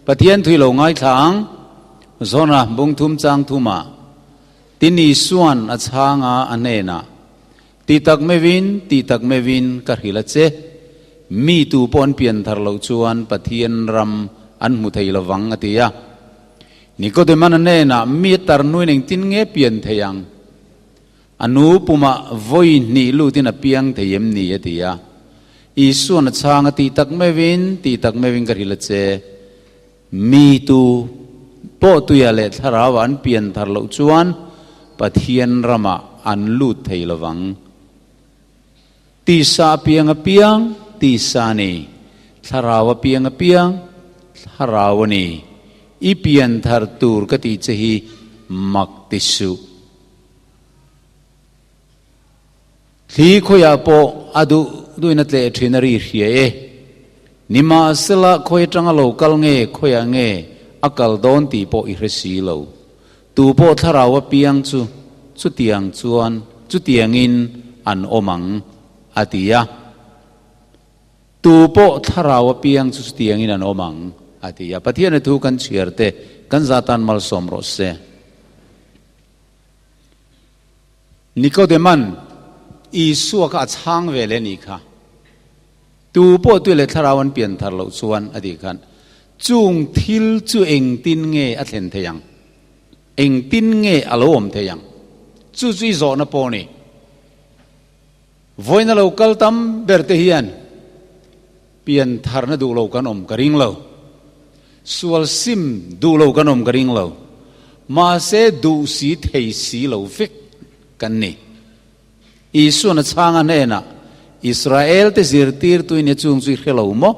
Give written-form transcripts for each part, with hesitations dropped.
Pathian thui lo ngaithla ang, Zona bung thum chang thumah, Tin Isuan a chhang a, a hnenah, Ti tak meuhin, ti tak meuhin ka hrilh a che, mi tu pawh an pian thar loh chuan Pathian ram an hmu thei lovang, a ti a. Nikodemana hnenah, Mi a tar nuin engtin nge pian thei ang? A nu pumah vawi hnih lutin a piang thei em ni? a ti a. Isuan a chhang a, Tih tak meuhin, tih tak meuhin ka hrilh a che. Mi tu pawh tuia leh thlarauah an pian thar loh chuan Pathian ramah an lut thei lovang. Tisa a piang a piang, tisa a ni. Thlarau a piang a piang, thlarau a ni. I pian thar tur ka tih che hi mak ti suh. Thli khawiah pawh a duh duhin a tleh thin a ri hria e. Nimahsela khawi atanga lo kal nge khawiah nge a kal dawn tih pawh i hre si lo. Tu pawh thlarau apiang chu chutiang chuan chutiangin an awm ang, a ti a. Tu pawh thlarau apiang chu chutiangin an awm ang, a ti a. Pathian a thu kan chhiar te kan zatan malsawm rawh se. Nikodeman Isua kha a chhang ve leh nih kha. Tu pawh tui leh thlarau an pian thar loh chuan a tih khan, chung thil chu engtin nge a thlen thei ang? Engtin nge a lo awm thei ang? Chu chu i zawhna pawh a ni. Vawiina lo kal tam ber te hian pian tharna duh lo kan awm ka ring lo. Sual sim duh lo kan awm ka ring lo. Mahse duh si thei si lo vek kan ni. Isuan a chhang a hnenah, Israel te zirtirtuin i chung chu i hre lo maw?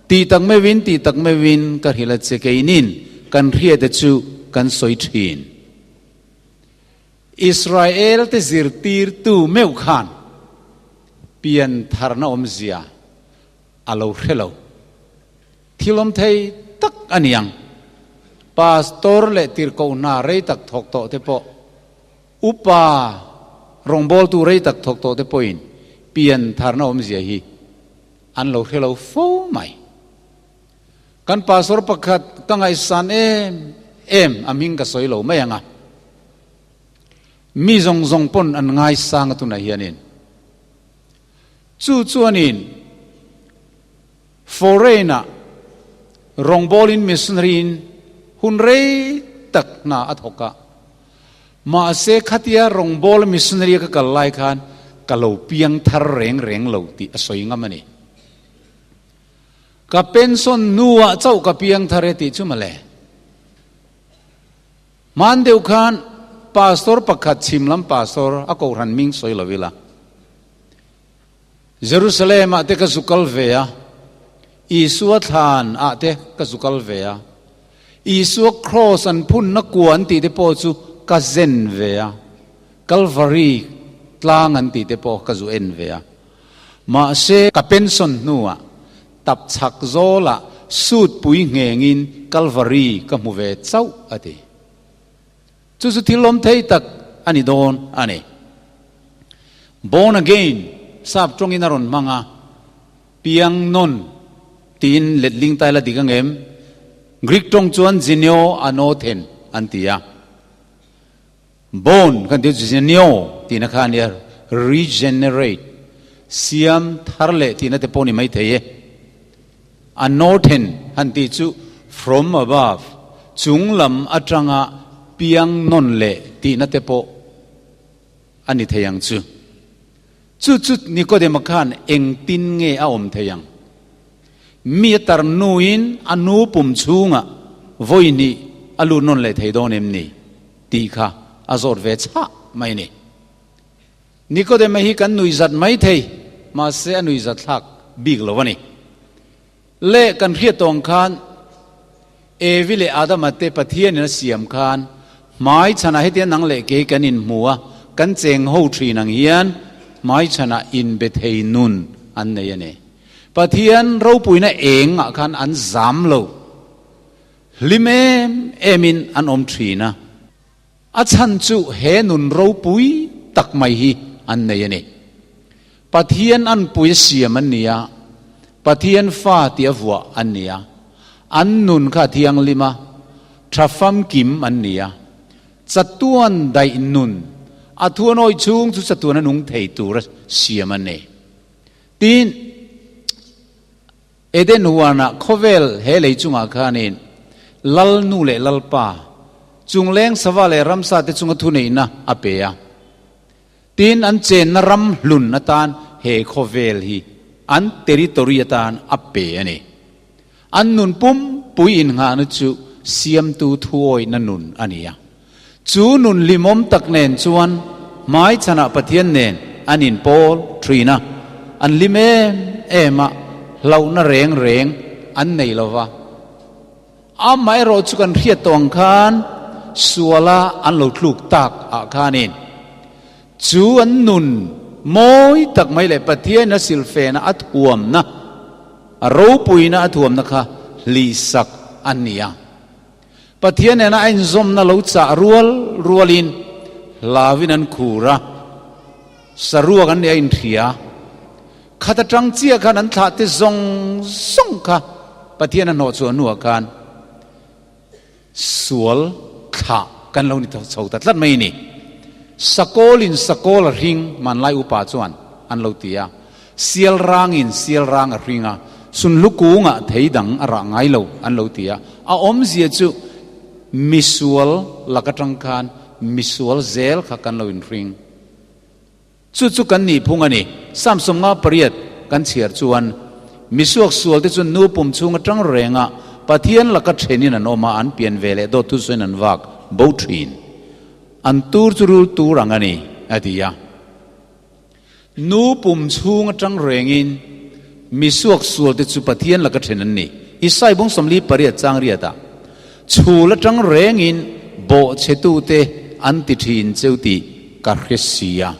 Tih tak meuhin, tih tak meuhin ka hrilh a che keinin kan hriate chu kan sawi thin. Israel te zirtirtu meuh khan pian tharna awmzia a lo hre lo. Thil awm thei tak a ni ang. Pastor leh tirhkoh hna rei tak thawk tawh te pawh, upa rawngbawltu rei tak thawk tawh te pawhin pian tharna awmzia hi an lo hre lo fo mai. Kan pastor pakhat ka ngaihsan em em a hming ka sawi lo mai ang a. Mi zawng zawng pawn an ngaisang a tunah hianin. Chu chuanin foreign-ah rawngbawlin missionary-in hun rei tak hna a thawk a. Mahse khatia rawngbawla missionary-a ka kal lai khan ka lo piang thar reng reng lo tih a sawi ngam a ni. Ka pension hnuah chauh ka piang thar e tih chu mawle. Hman deuh khan pastor pakhat chhim lam pastor a kohhran hming sawi lo ila. Jerusalem ah te ka zu kal ve a, Isua thlan ah te ka zu kal ve a, Isua cross an phunna kua an tih te pawh chu ka zen ve a, Calvary tlang an tih te pawh ka zu en ve a. Mahse, ka pension hnuah tap chhak zawlah suit pui nghengin Calvary ka hmu ve chauh a ti. Chu chu thil awm thei tak a ni dawn a ni. Born again sap tawngin a rawn hmang a, piang nawn tiin letling ta ila dik angem? Greek tawng chuan geneo anothen an ti a. Born kan tih chu geneo tihna kha a nia, regenerate, siam thar leh tihna te pawh ni mai thei e. Anothen han tih chu from above, chung lam atanga piang nawn leh tihna te pawh a ni thei ang chu. Chu chu Nikodema khan engtin nge a awm thei ang? Mi a tar hnuin a nu pum chhungah vawi hnih a lut nawn leh thei dawn em ni? Tih kha a zawt ve chhah mai ni. Nikodema hi kan nuihzat mai thei, mahse a nuihzat thlak bik lo a ni. Le kan hriat tawng khan Evi leh Adama te Pathianin a siam khan hmai chhanah hetiang nang leh kei kan inhmu a, kan cheng ho thin ang hian hmai chhanah inbe thei nun an nei a ni. Pathian ropuina eng ah khan an zam lo. Hlim em emin an awm thin a, a chhan chu he nun ropui tak mai hi an nei a ni. Pathian anpui a siam an ni a, Pathian fa tih a vuah an ni a. An nun kha a thianghlim a, tha famkim an ni a. Chatuan daih nun, a thuanawi chhung chu chatuan a nung thei tura siam a ni. Tin, Eden huanah khawvel he lei chungah khanin Lal nu leh Lalpa, chungleng sava leh ramsa te chunga thuneihna a pe a. Tin, an chenna ram hlun atan he khawvel hi an territory atan a pe a ni. An nun pumpui innghahna chu Siamtu thuawihna nun a ni a. Chu nun hlimawm tak nen chuan hmaichhanah Pathian nen an inpawl thin a, an hlim em em a, hlauhna reng reng an nei lo va. Amaherawh chu kan hriat tawh ang khan suala an lo tluk tak ah khanin chu an nun mawi tak mai leh Pathian a silfena a thuamna, a ropuina a thuamna kha hlihsak an ni a. Pathian nena a inzawmna lo chah rual rualin hlauin an khur a, saruak an nih a inhria. Khat atang chiah khan an thlah te zawng zawng kha Pathian a hnawh chhuah hnuah khan sual thlah kan lo ni chho ta tlat mai a ni. Sakawlin sakawl a hring hmanlai upa chuan an lo ti a, sial rangin sial rang a hring a, sunhlu kungah thei dang a rah ngai lo an lo ti a. A awmzia chu misual lak atang khan misual zel kha kan lo inhring. Chu chu kan nih phung a ni. Psalm 58 kan chhiar chuan, Misuak sualte chu nu pum chhung atang renga Pathian laka thenin an awm a, an pian ve leh dawt thusawiin an vak bo thin. An tur chu rul tur ang a ni, a ti a. Nu pum chhung atang rengin misuak sualte chu Pathian laka then an ni. Isai bung 48 chang riatah, Chhul atang rengin bawhchhetute an ti thin cheu tih ka hre si a.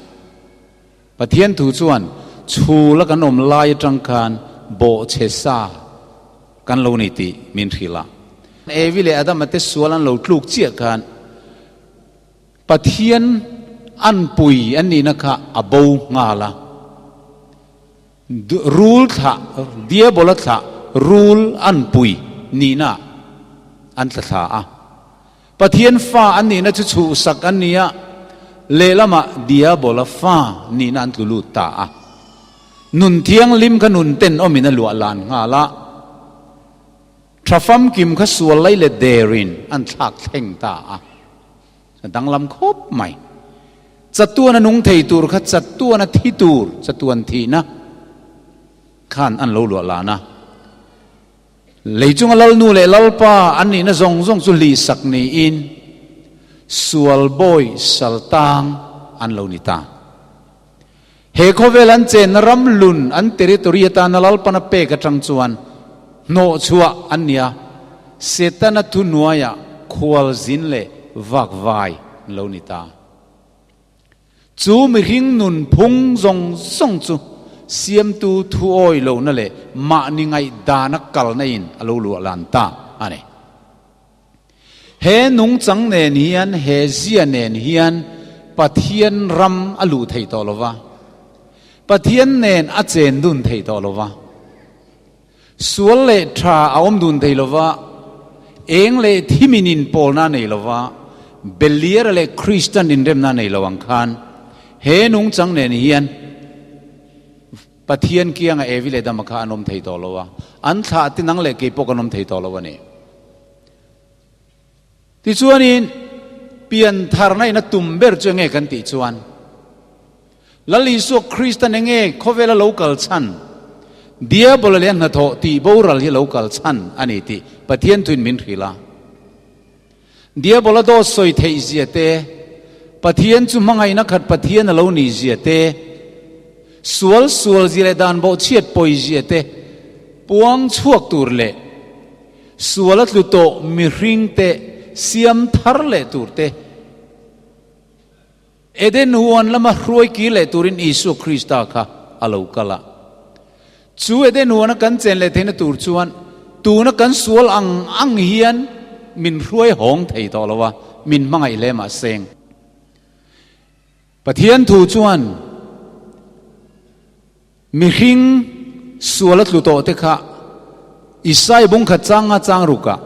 Pathian thu chuan chhul a kan awm lai atang khan bawhchhe sa kan lo ni tih min hrilh a. Evi leh Adama te sual an lo tluk chiah khan Pathian anpui an nihna kha a bo nghal a. Rul thlah, Diabola thlah, rul anpui nihna an tla thla a. Pathian fa an nihna chu chhuhsak an ni a, lehlamah Diabola fa nihna an tlu lut ta a. Nun thianghlim kha nun tenawmin a luah lan nghal a, tha famkim kha sual lai leh derin an thlak thleng ta a. A danglam khawp mai. Chatuan a nung thei tur kha chatuan a thi tur, chatuan thihna khan an lo luah lan a. Lei chunga Lalnu leh Lalpa an nihna zawng zawng chu hlihsak niin sual bawi saltang an lo ni ta. He khawvel an chenna ram lun an territory atana Lalpana pek atang chuan hnawhchhuah an ni a, Setana thuhnuaiah khualzin leh vakvai an lo ni ta. Chu mihring nunphung zawng zawng chu Siamtu thuawi lohna leh mahni ngaihdana kalna in a lo luah lan ta a ni. He nungchang nen hian, he zia nen hian Pathian ram a luh thei tawh lo va, Pathian nen a chen dun thei tawh lo va, sual leh tha a awm dun thei lo va, eng leh thimin inpawlna a nei lo va, Beliara leh Kristan inremna a nei lo ang khan he nungchang nen hian Pathian kianga Evi leh Adama kha an awm thei tawh lo a, an thlah te nang leh kei pawh kan awm thei tawh lo a ni. Tichuanin, pian tharna in a tum ber chu enge kan tih chuan, Lal Isua Kristan enge khawvela lo kal chhan, Diabola leh a hnathawh tih boral hi lo kal chhan a ni tih Pathian thuin min hrilh a. Diabola dawt sawi theih zia te, Pathian chu hmangaihna khat Pathian a lo nih zia te, sual sual zia leh dan bawhchhiat pawi zia te puang chhuak tur leh sual a tlu tawh mihring te siam thar leh tur te, Eden huan lama hruai kir leh turin Isua Krista kha a lo kal a. Chu Eden huana kan chen leh theihna tur chuan tuna kan sual ang ang hian min hruai hawng thei tawh lo a, min hmangaih hle mah seng. Pathian thu chuan mihring sual a tlu tawh te kha. Isai bung khat chang nga chang rukah,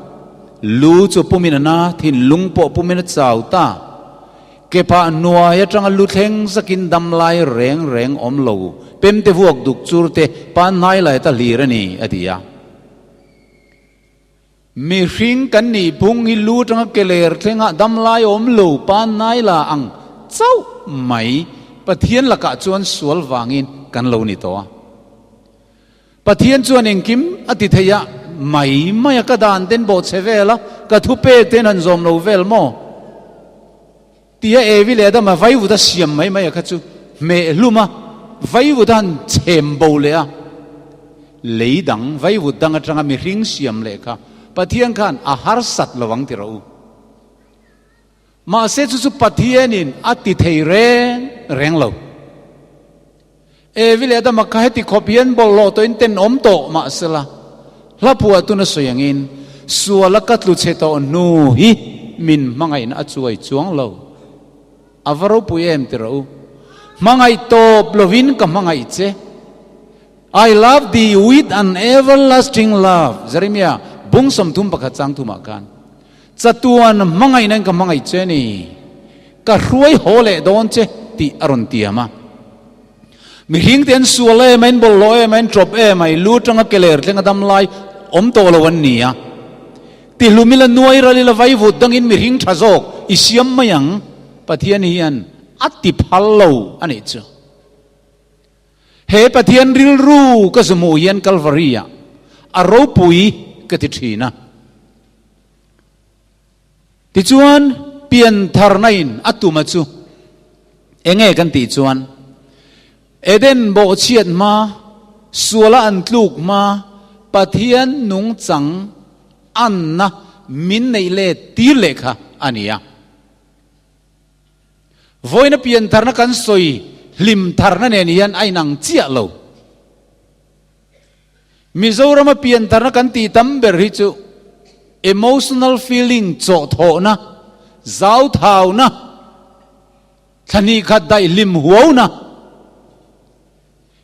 Lu chu pumin a na, thinlung pawh pumin a chau ta. Ke phah hnuai atanga lu thleng zakin dam lai reng reng awm lo, pemte vuak duk chur te pan hnai lai ta hlir a ni, a ti a. Mihring kan nih phung hi lu atanga ke ler thlengah dam lai awm lo pan hnai la ang chauh mai, Pathian lakah chuan sual vangin kan lo ni tawh a. Pathian chuan engkim a ti thei a, mai mai a ka dan ten bawh chhe vel a, ka thu pek ten han zawm lo vel maw? Tia Evi leh Adama vaivut a siam mai mai a kha chu hmeh hlum a, vaivut a han chhem bo leh a, lei dang vaivut dang atanga mihring siam leh kha Pathian khan a harsat lo ang ti rawh u. Mahse chu chu Pathianin a ti thei reng reng lo. Evi leh Adama kha heti khawp hian bawlhhlawh tawhin tenawm tawh mahsela, hla phuah tuna sawi angin, suala ka tlu chhe tawh hnu hi min hmangaihna a chuai chuang lo. A va ropui em ti rawh u. Hmangaih tawp lovin ka hmangaih che. I love thee with an everlasting love, Jeremiah bung 31 chang thumah khan. Chatuan hmangaihna in ka hmangaih che ni, ka hruai haw leh dawn che tih a rawn tiam a. Mihring te an sual em a, in bawlhhlawh em a, in tawp em a, i lu atanga ke ler thleng a dam lai awm tawh lo an ni a. Tihlum ila nuai ral ila vaivut dangin mihring tha zawk i siam mai ang, Pathian hian a ti phal lo a nih chu. He Pathian rilru ka zu hmuh hian Kalvari-ah a ropui ka ti thin a. Tichuan, piantharna in a tuma chu enge kan tih chuan, Eden bawhchhiat hma, suala an tluk hma, Pathian nungchang anna min neih let tir leh kha a ni a. Vawiina piantharna kan sawi hlim tharna nen hian a inang chiah lo. Mizorama piantharna kan tih tam ber hi chu emotional feeling chawhthawhna, zauthauna, thlahnih khat daih hlim huauna,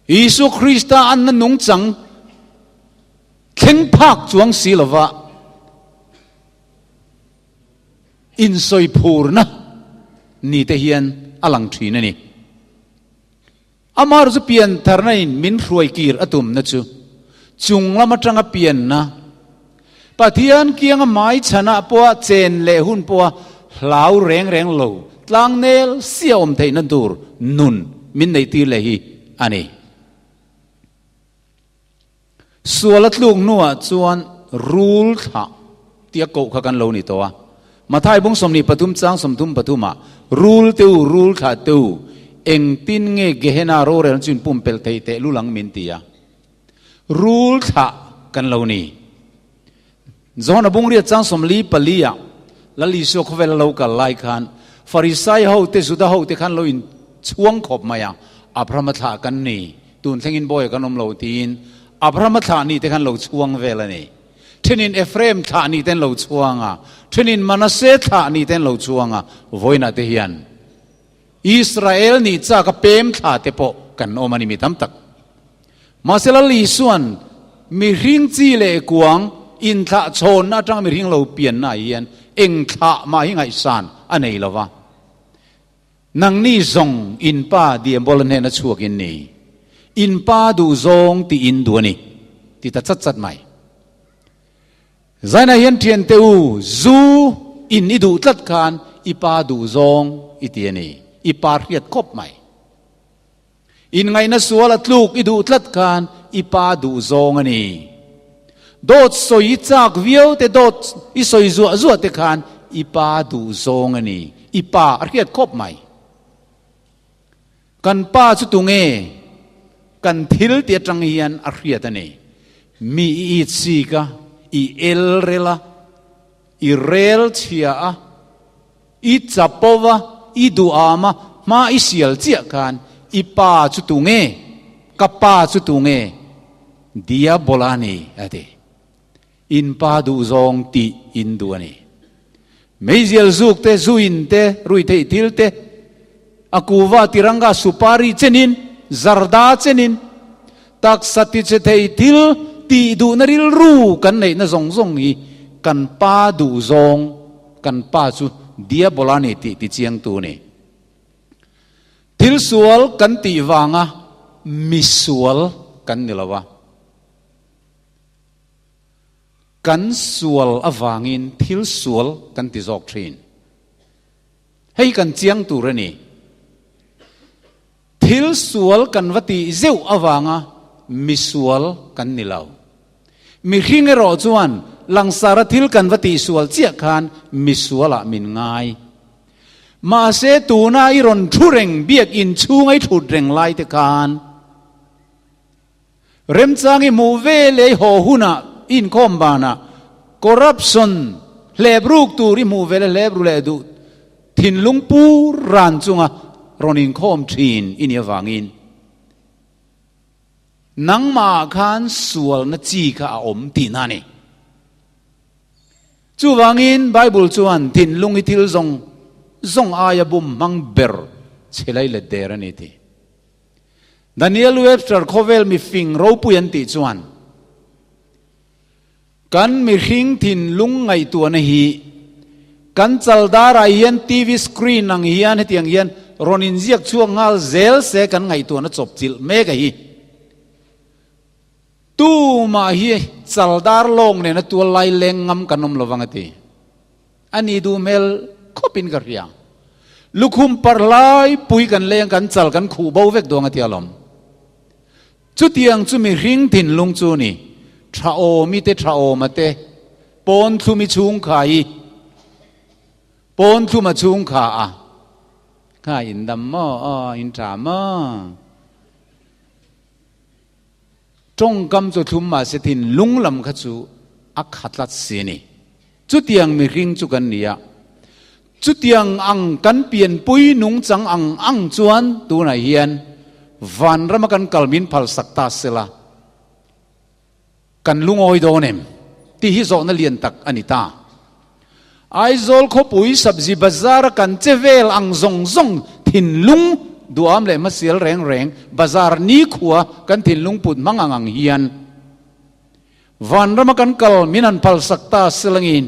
Isua Krista anna nungchang thleng phak chuang si lova insawi phurna ni te hian a lang thin a ni. Amah chu piantharna in min hruai kir a tumna chu chung lam atanga pianna, Pathian kianga mai chhanah pawha chen leh hun pawha hlau reng reng lo tlangnel sia awm theihna tur nun min neihtir leh hi a ni. Sual a tluk hnuah chuan rul thlah tia koh kha kan lo ni tawh a. Mathai bung 23 chang 33 ah, Rul te u, rul thlah te u, engtin nge Gehenna rorelna chu in pumpelh thei teh lul ang min ti a. Rul thlah kan lo ni. John-a bung riat chang 44 ah, Lal Isua khawvel a lo kal lai khan Farisai ho te Juda ho te khan lo in chhuang khawp mai a, Abraham-a thlah kan ni, tun thlengin bawi kan awm lo tiin Abraham-a thlah ni te khan lo chhuang vel a ni. Thenin Ephraim thlah ni ten lo chhuang a, thenin Manasseh thlah ni ten lo chhuang a, vawiinah te hian Israel nih chak a pem thla te pawh kan awm a ni mi tam tak. Mahse Lal Isua'n mihring chi leh kuang inthlah chhawnna atanga mihring lo pianna ah hian eng thlah mah hi ngaihsan a nei lo va. Nangni zawng in pa Diabola hnena chhuak in ni. In pa duh zawng tih in duh a ni, ti ta chat chat mai. Zainah hian thiante u, zu in i duh tlat khan i pa duh zawng i ti a ni. I pa hriat khawp mai. Inngaihna sual a tluk i duh tlat khan i pa duh zawng a ni. Dawt sawi i chak viau te dawt i sawi zuah zuah te khan i pa duh zawng a ni. I pa a hriat khawp mai. Kan pa chu tunge? Kan thil ti atang hian a hriat a ni. Mi i it sik a, i el rel a, i rel chhia a, I chapo va, i duham a, hma i sial chiah khan i pa chu tu nge? Ka pa chu tu nge? Diabola a ni, a ti. In pa duh zawng tih in duh a ni. Meizial zuk te, zu in te, rui theih thil te, a kuva tiranga supari chenin, zarda chenin, taksa tichhe thei thil tih duhna rilru kan neihna zawng zawng hi kan pa duhzawng, kan pa chu Diabola a ni tih tichiangtu a ni. Thil sual kan tih vanga misual kan ni lo a. Kan sual avangin thil sual kan ti zawk thin. Hei kan chiang tur a ni. Thil sual kan va tih zeuh avanga misual kan ni lo. Mihring erawh chuan langsara thil kan va tih sual chiah khan misualah min ngai. Mahse tuna i rawn thu reng biakinn chhunga i thut reng lai te khan Remchang i hmuh ve leh i haw hunah i inkhawm banah corruption hlep ruk tur i hmuh ve leh hlep ru leh duh thinlung pur ran chunga rawn inkhawm thin i nih avangin nangmahah khan sualna chi kha a awm tihna a ni. Chuvangin Bible chuan thinlung i thil zawng zawng aia bum hmang ber che lai let der a ni ti. Daniel Webster khawvel mifing ropui an tih chuan, Kan mihring thinlung ngaihtuahna hi kan chaldar ah hian TV screen ang hian hetiang hian rawn inziak chhuak nghal zel se kan ngaihtuahna chawp chilh mek a hi. Tumah hi chaldar lawng nena tual lai leng ngam kan awm lovang a ti. A ni duh hmel khawpin ka hria. Lukhum parh lai pui kan leng kan chal kan khuh bo vek duang a ti alawm. Chutiang chu mihring thinlung chu ni. Tha awmi te tha awma te pawn thlumi chhungkha hi pawn thluma chhungkha a kha in dam maw aw in tha maw. Tawngkam chu thlum mahse thinlung lam kha chu a kha tlat si a ni. Chutiang mihring chu kan ni a, chutiang ang kan pianpui nungchang ang ang chuan tunah hian vanrama kan kal min phalsak ta sela, kan lungawi dawn em? tih hi zawhna lian tak a ni ta. Aizawl khawpui sabzi bazar a kan che vel ang zawng zawng thinlung duham leh hmasial reng reng bazar nikhua kan thinlung put hmang ang ang hian Vanrama kan kal min han phalsak ta silangin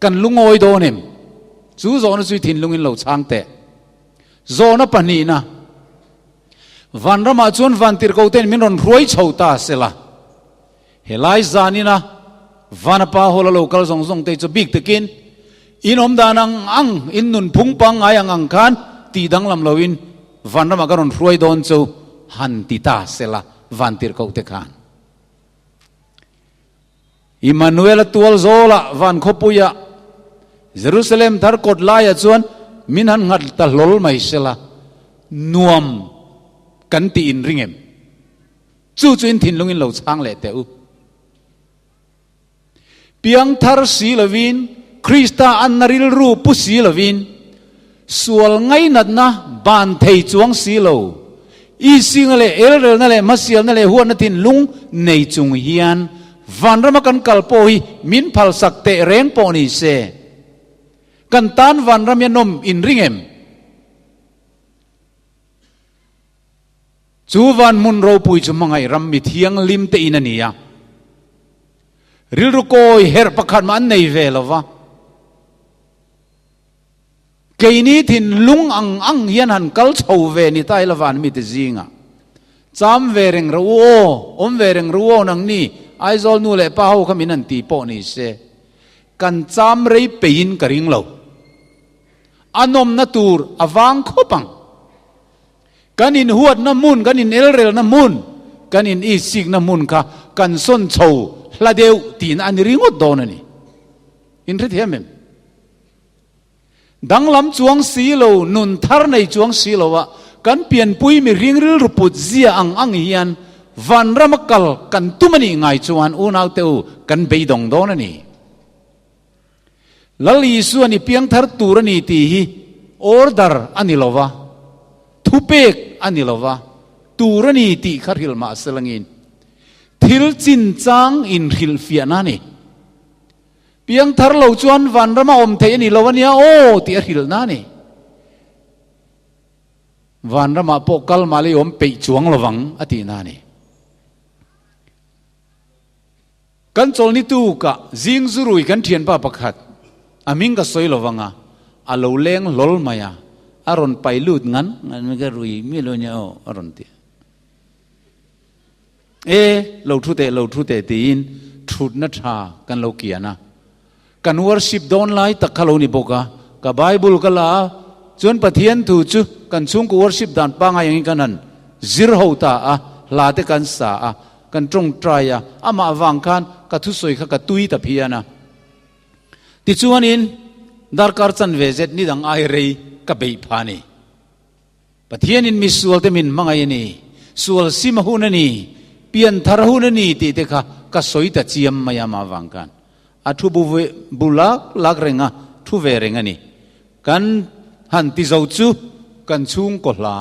kan lungawi dawn em? Chu zawhna chu i thinlungin lo chhang teh. Zawhna pahnihna, Vanramah chuan vantirhko ten min rawn hruai chho ta sela, helai zanina Vanapa Hall a lo kal zawng zawng te chu bik takin in awm dan ang ang, in nunphung pangngai ang ang khan tih danglam loin Vanramah ka rawn hruai dawn chu han ti ta sela vantirhko te khan. Immanuela tual zawlah van khawpuiah Jerusalem thar kawt laiah chuan min han nghat ta hlawl mai sela, nuam kan tih in ring em? Chu chu in thinlungin lo chhang leh teh u. Piangthar si lovin, Krista anna rilru pu si lovin, sual ngainatna ban thei chuang si lo, isingna leh elrelna leh hmasialna leh huatna thinlung nei chung hian vanrama kan kal pawh hi min phalsak teh reng pawh ni se, kan tan vanram hi a nawm inring em? Chu van hmun ropui chu hmangaih ram mi thianghlim te in a ni a. Rilru kawi herh pakhat mah an nei ve lo va. Keini thinlung ang ang hian han kal chho ve ni ta ila van mite zingah. Cham ve reng rawh u aw, awm ve reng rawh u aw nangni Aizawl nu leh pa ho kha min han ti pawh ni se, kan cham rei peihin ka ring lo. A nawmna tur a vang khawp ang. Kan inhuatna hmun, kan inelrelna hmun, kan in-itsikna hmun kha kan sawn chho hla deuh tihna a ni ringawt dawn a ni. Inhrethiam em? Danglam chuang si lo, nun thar nei chuang si lo a, kan pianpui mihring rilru put zia ang ang hian vanrama kal kan tum a nih ngai chuan unaute u kan beidawng dawn a ni. Lal Isuan i piangthar tur a ni tih hi order a ni lo va, thupek a ni lo va, tur a ni tih kha hrilh mah se langin thil chinchang inhrilhfiahna a ni. Piangthar lo chuan vanrama awm theih a ni lo a nia aw tih a hrilhna a ni. Vanramah pawh kal mah leh i awm peih chuang lovang a tihna a ni. Kan chawlni tukah zing zurui kan thianpa pakhat, a hming ka sawi lo vang a, a lo leng hlawl mai a, a rawn pai lut ngan ngan ka rui mi lo nia aw a rawn ti a. E, lo thu teh, lo thu teh tiin thutna tha kan lo kian a. Kan worship dawn lai tak kha lo ni bawk a, ka Bible ka la a, chuan Pathian thu chu kan chhungkaw worship dan pangngai angin kan han zir ho ta a, hla te kan sa a, kan tawngtai a, amah avang khan ka thusawi kha ka tui ta phian a. Tichuanin darkar chanve zet ni dang ai rei ka beih pha a ni. Pathianin mi sualte min hmangaih a ni, sual sim a hun a ni, pian thar a hun a ni tih te kha ka sawi ta chiam mai a mah vang khan a thu bu ve bu lak lak reng a, thu ve reng a ni. Kan han ti zo chu kan chhungkaw hla,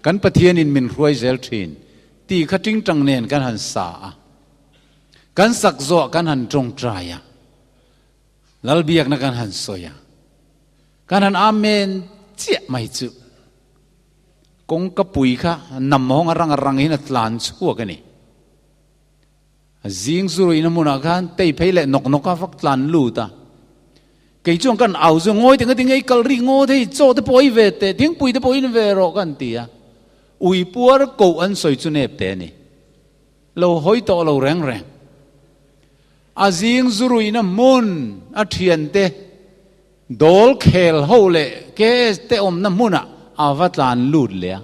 kan Pathianin min hruai zel thin tih kha tingtang nen kan han sa a, kan sak zawh kan han tawngtai a. Lalbiakna kan han sawi a, kan han amen chiah mai chu kawngka pui kha nam hawng a rang a rang in a tlan chhuak a ni. A zing zuruina hmunah khan tei phei leh nawk nawk a vak tlan lut a. Kei chuan kan au chu ngawi teng a ti ngei kal ri ngaw thei chaw te pawh ei ve teh thingpui te pawh in ve rawh kan ti a. Ui puar koh an sawi chu nep te a ni. Lo hawi tawh lo reng reng. A zing zuruihna hmun a thiante dawl khel ho leh KS te awmna hmunah a va tlan lut leh a.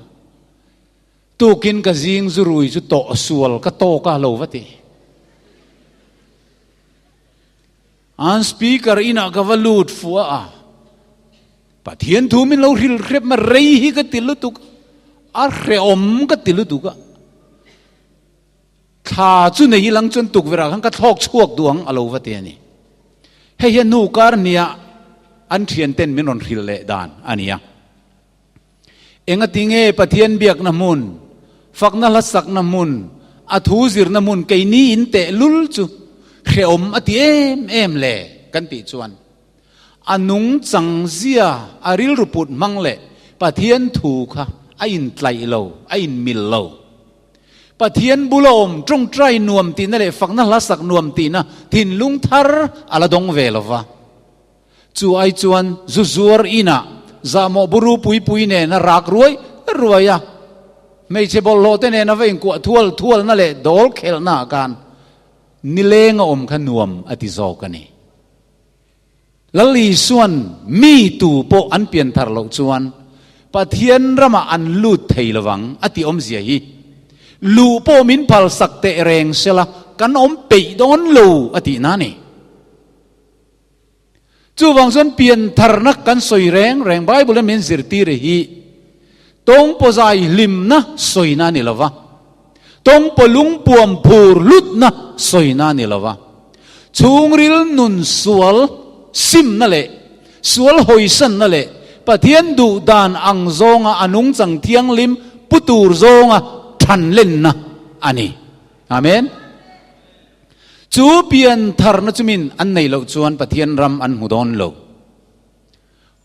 Tukin ka zing zurui chu tawh sual ka tawk a lo va ti. An speaker inah ka va lut fuah a. Pathian thu min lo hril hrep ma rei hi ka ti lutuk a, hrehawm ka ti lutuk a. Thla chu nei ilang chuan tukverh ah khan ka thlawk chhuak duh ang a lo va ti a ni. Hei hian nu kar nia an thian ten min rawn hrilh leh dan a ni a. Engati nge Pathian biakna hmun, fakna hlasakna hmun, a thu zirna hmun keini in teh lul chu hrehawm a ti em em le kan tih chuan a nungchang zia a rilru put hmang leh Pathian thu kha a intlaih lo, a inmil lo. Pathian bula awm tawngtai nuam tihna leh fakna hla sak nuam tihna thinlung thar a la dawng ve lo va. Chu ai chuan zu zuar inah zahmawh buru pui pui nen a rak ruai ruai a, hmeichhe bawlhhlawh te nen a va inkuah thual thualna leh dawl khelhna ah khan nileng a awm kha nuam a ti zawk a ni. Lal Isuan mi tu pawh an pian thar loh chuan Pathian ramah an lut thei lovang a tih awmzia hi luh pawh min phalsak teh reng sela kan awm peih dawn lo a tihna a ni. Chuvang chuan pian tharna kan sawi reng reng Bible in min zirtir hi tawngpawzai hlimna sawina a ni lova. Tawngpaw lungpuam phur hlutna sawina a ni lo va, chhungril nun sual simna leh sual hawisanna leh Pathian duh dan ang zawnga a nungchang thianghlim pu tur zawnga thanlenna a ni. Amen. Chu pian tharna chumin an neih loh chuan Pathian ram an hmu dawn lo.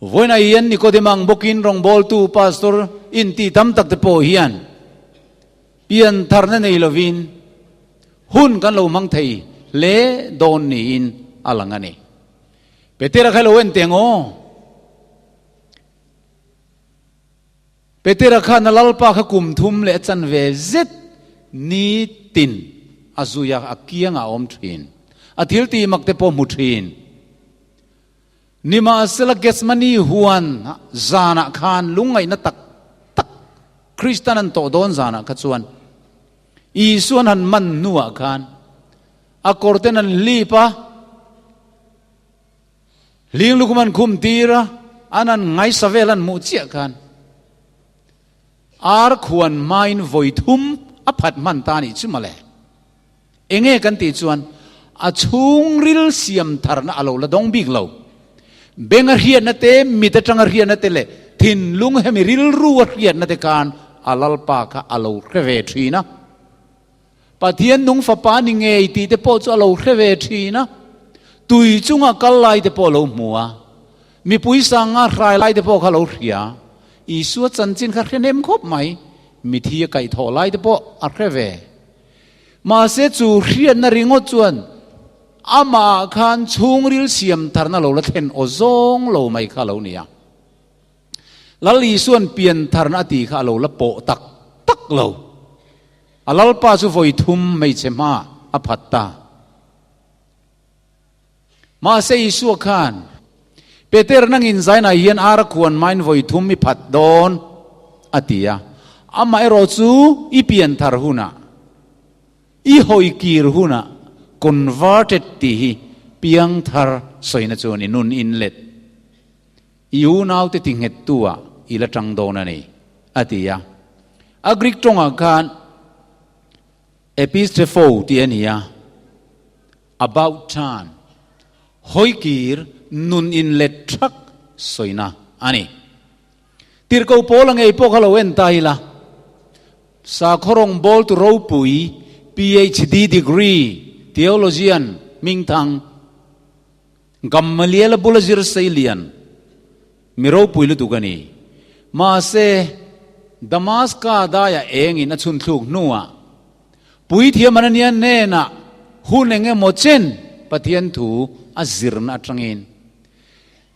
Vawiinah hian Nikodem ang bawkin rawngbawltu pastor inti tam tak te pawh hian pian tharna nei lovin hun kan lo hmang thei hle dawn niin a lang a ni. Petera kha lo en teh ang aw. Petera khan a Lalpa kha kum thum leh a chanve zet nitin a zui a, a kiangah a awm thin. A thil tih mak te pawh hmu thin. Nimahsela Gethsemane huan zanah khan lungngaihna tak tak Kristan an tawh dawn zanah kha chuan Isuan han man hnuah khan a kawrten an hlip a, hling lukhum an khum tir a, an han ngaisa vel an hmuh chiah khan ar khuan hmain vawi thum a phat hman ta anih chu mawle. Enge kan tih chuan a chhungril siam tharna a lo la dawng bik lo. Beng a hriatna te, mit atanga hriatna te leh thinlung hemi rilru a hriatna te khan a Lalpa kha a lo hre ve thin a. Pathian nung fapa ni ngei tih te pawh chu a lo hre ve thin a. Tui chunga kal lai te pawh a lo hmu a. Mipui sanga hrai lai te pawh kha a lo hria. Isua chanchin kha hre hnem khawp mai. Mithi a kaihthawh lai te pawh a hre ve. Mahse chu hriatna ringawt chuan amah ah khan chhungril siam tharna lo la thlen aw zawng lo mai kha a lo ni a. Lal Isua'n pian tharna a tih kha a lo la pawh tak tak lo. A Lalpa chu vawi thum hmeichhe hma a phat ta. Mahse Isua khan, Peter nangin zainah hian ar a khuan hmain vawi thum i phat dawn, a ti a. Amaherawh chu i pian thar hunah, i hawi kir hunah converted tih hi piang thar sawina chuan i nun inlet. I unaute ti nghettu ah i la tang dawn a ni, a ti a. A Greek tawngah khan epistrepho tih a ni a. About turn, hawikir nun inlet thak sawina a ni. Tirhkoh Paula ngei pawh kha lo en ta ila, sakhaw rawngbawltu ropui, PhD degree, theologian hmingthang, Gamaliel-a bula zir seilian mi ropui lutuk a ni. Mahse, Damaska daiah engin a chhunthluk hnuah Puithiam Anania hnenah hun eng emaw chen Pathian thu a zirna atangin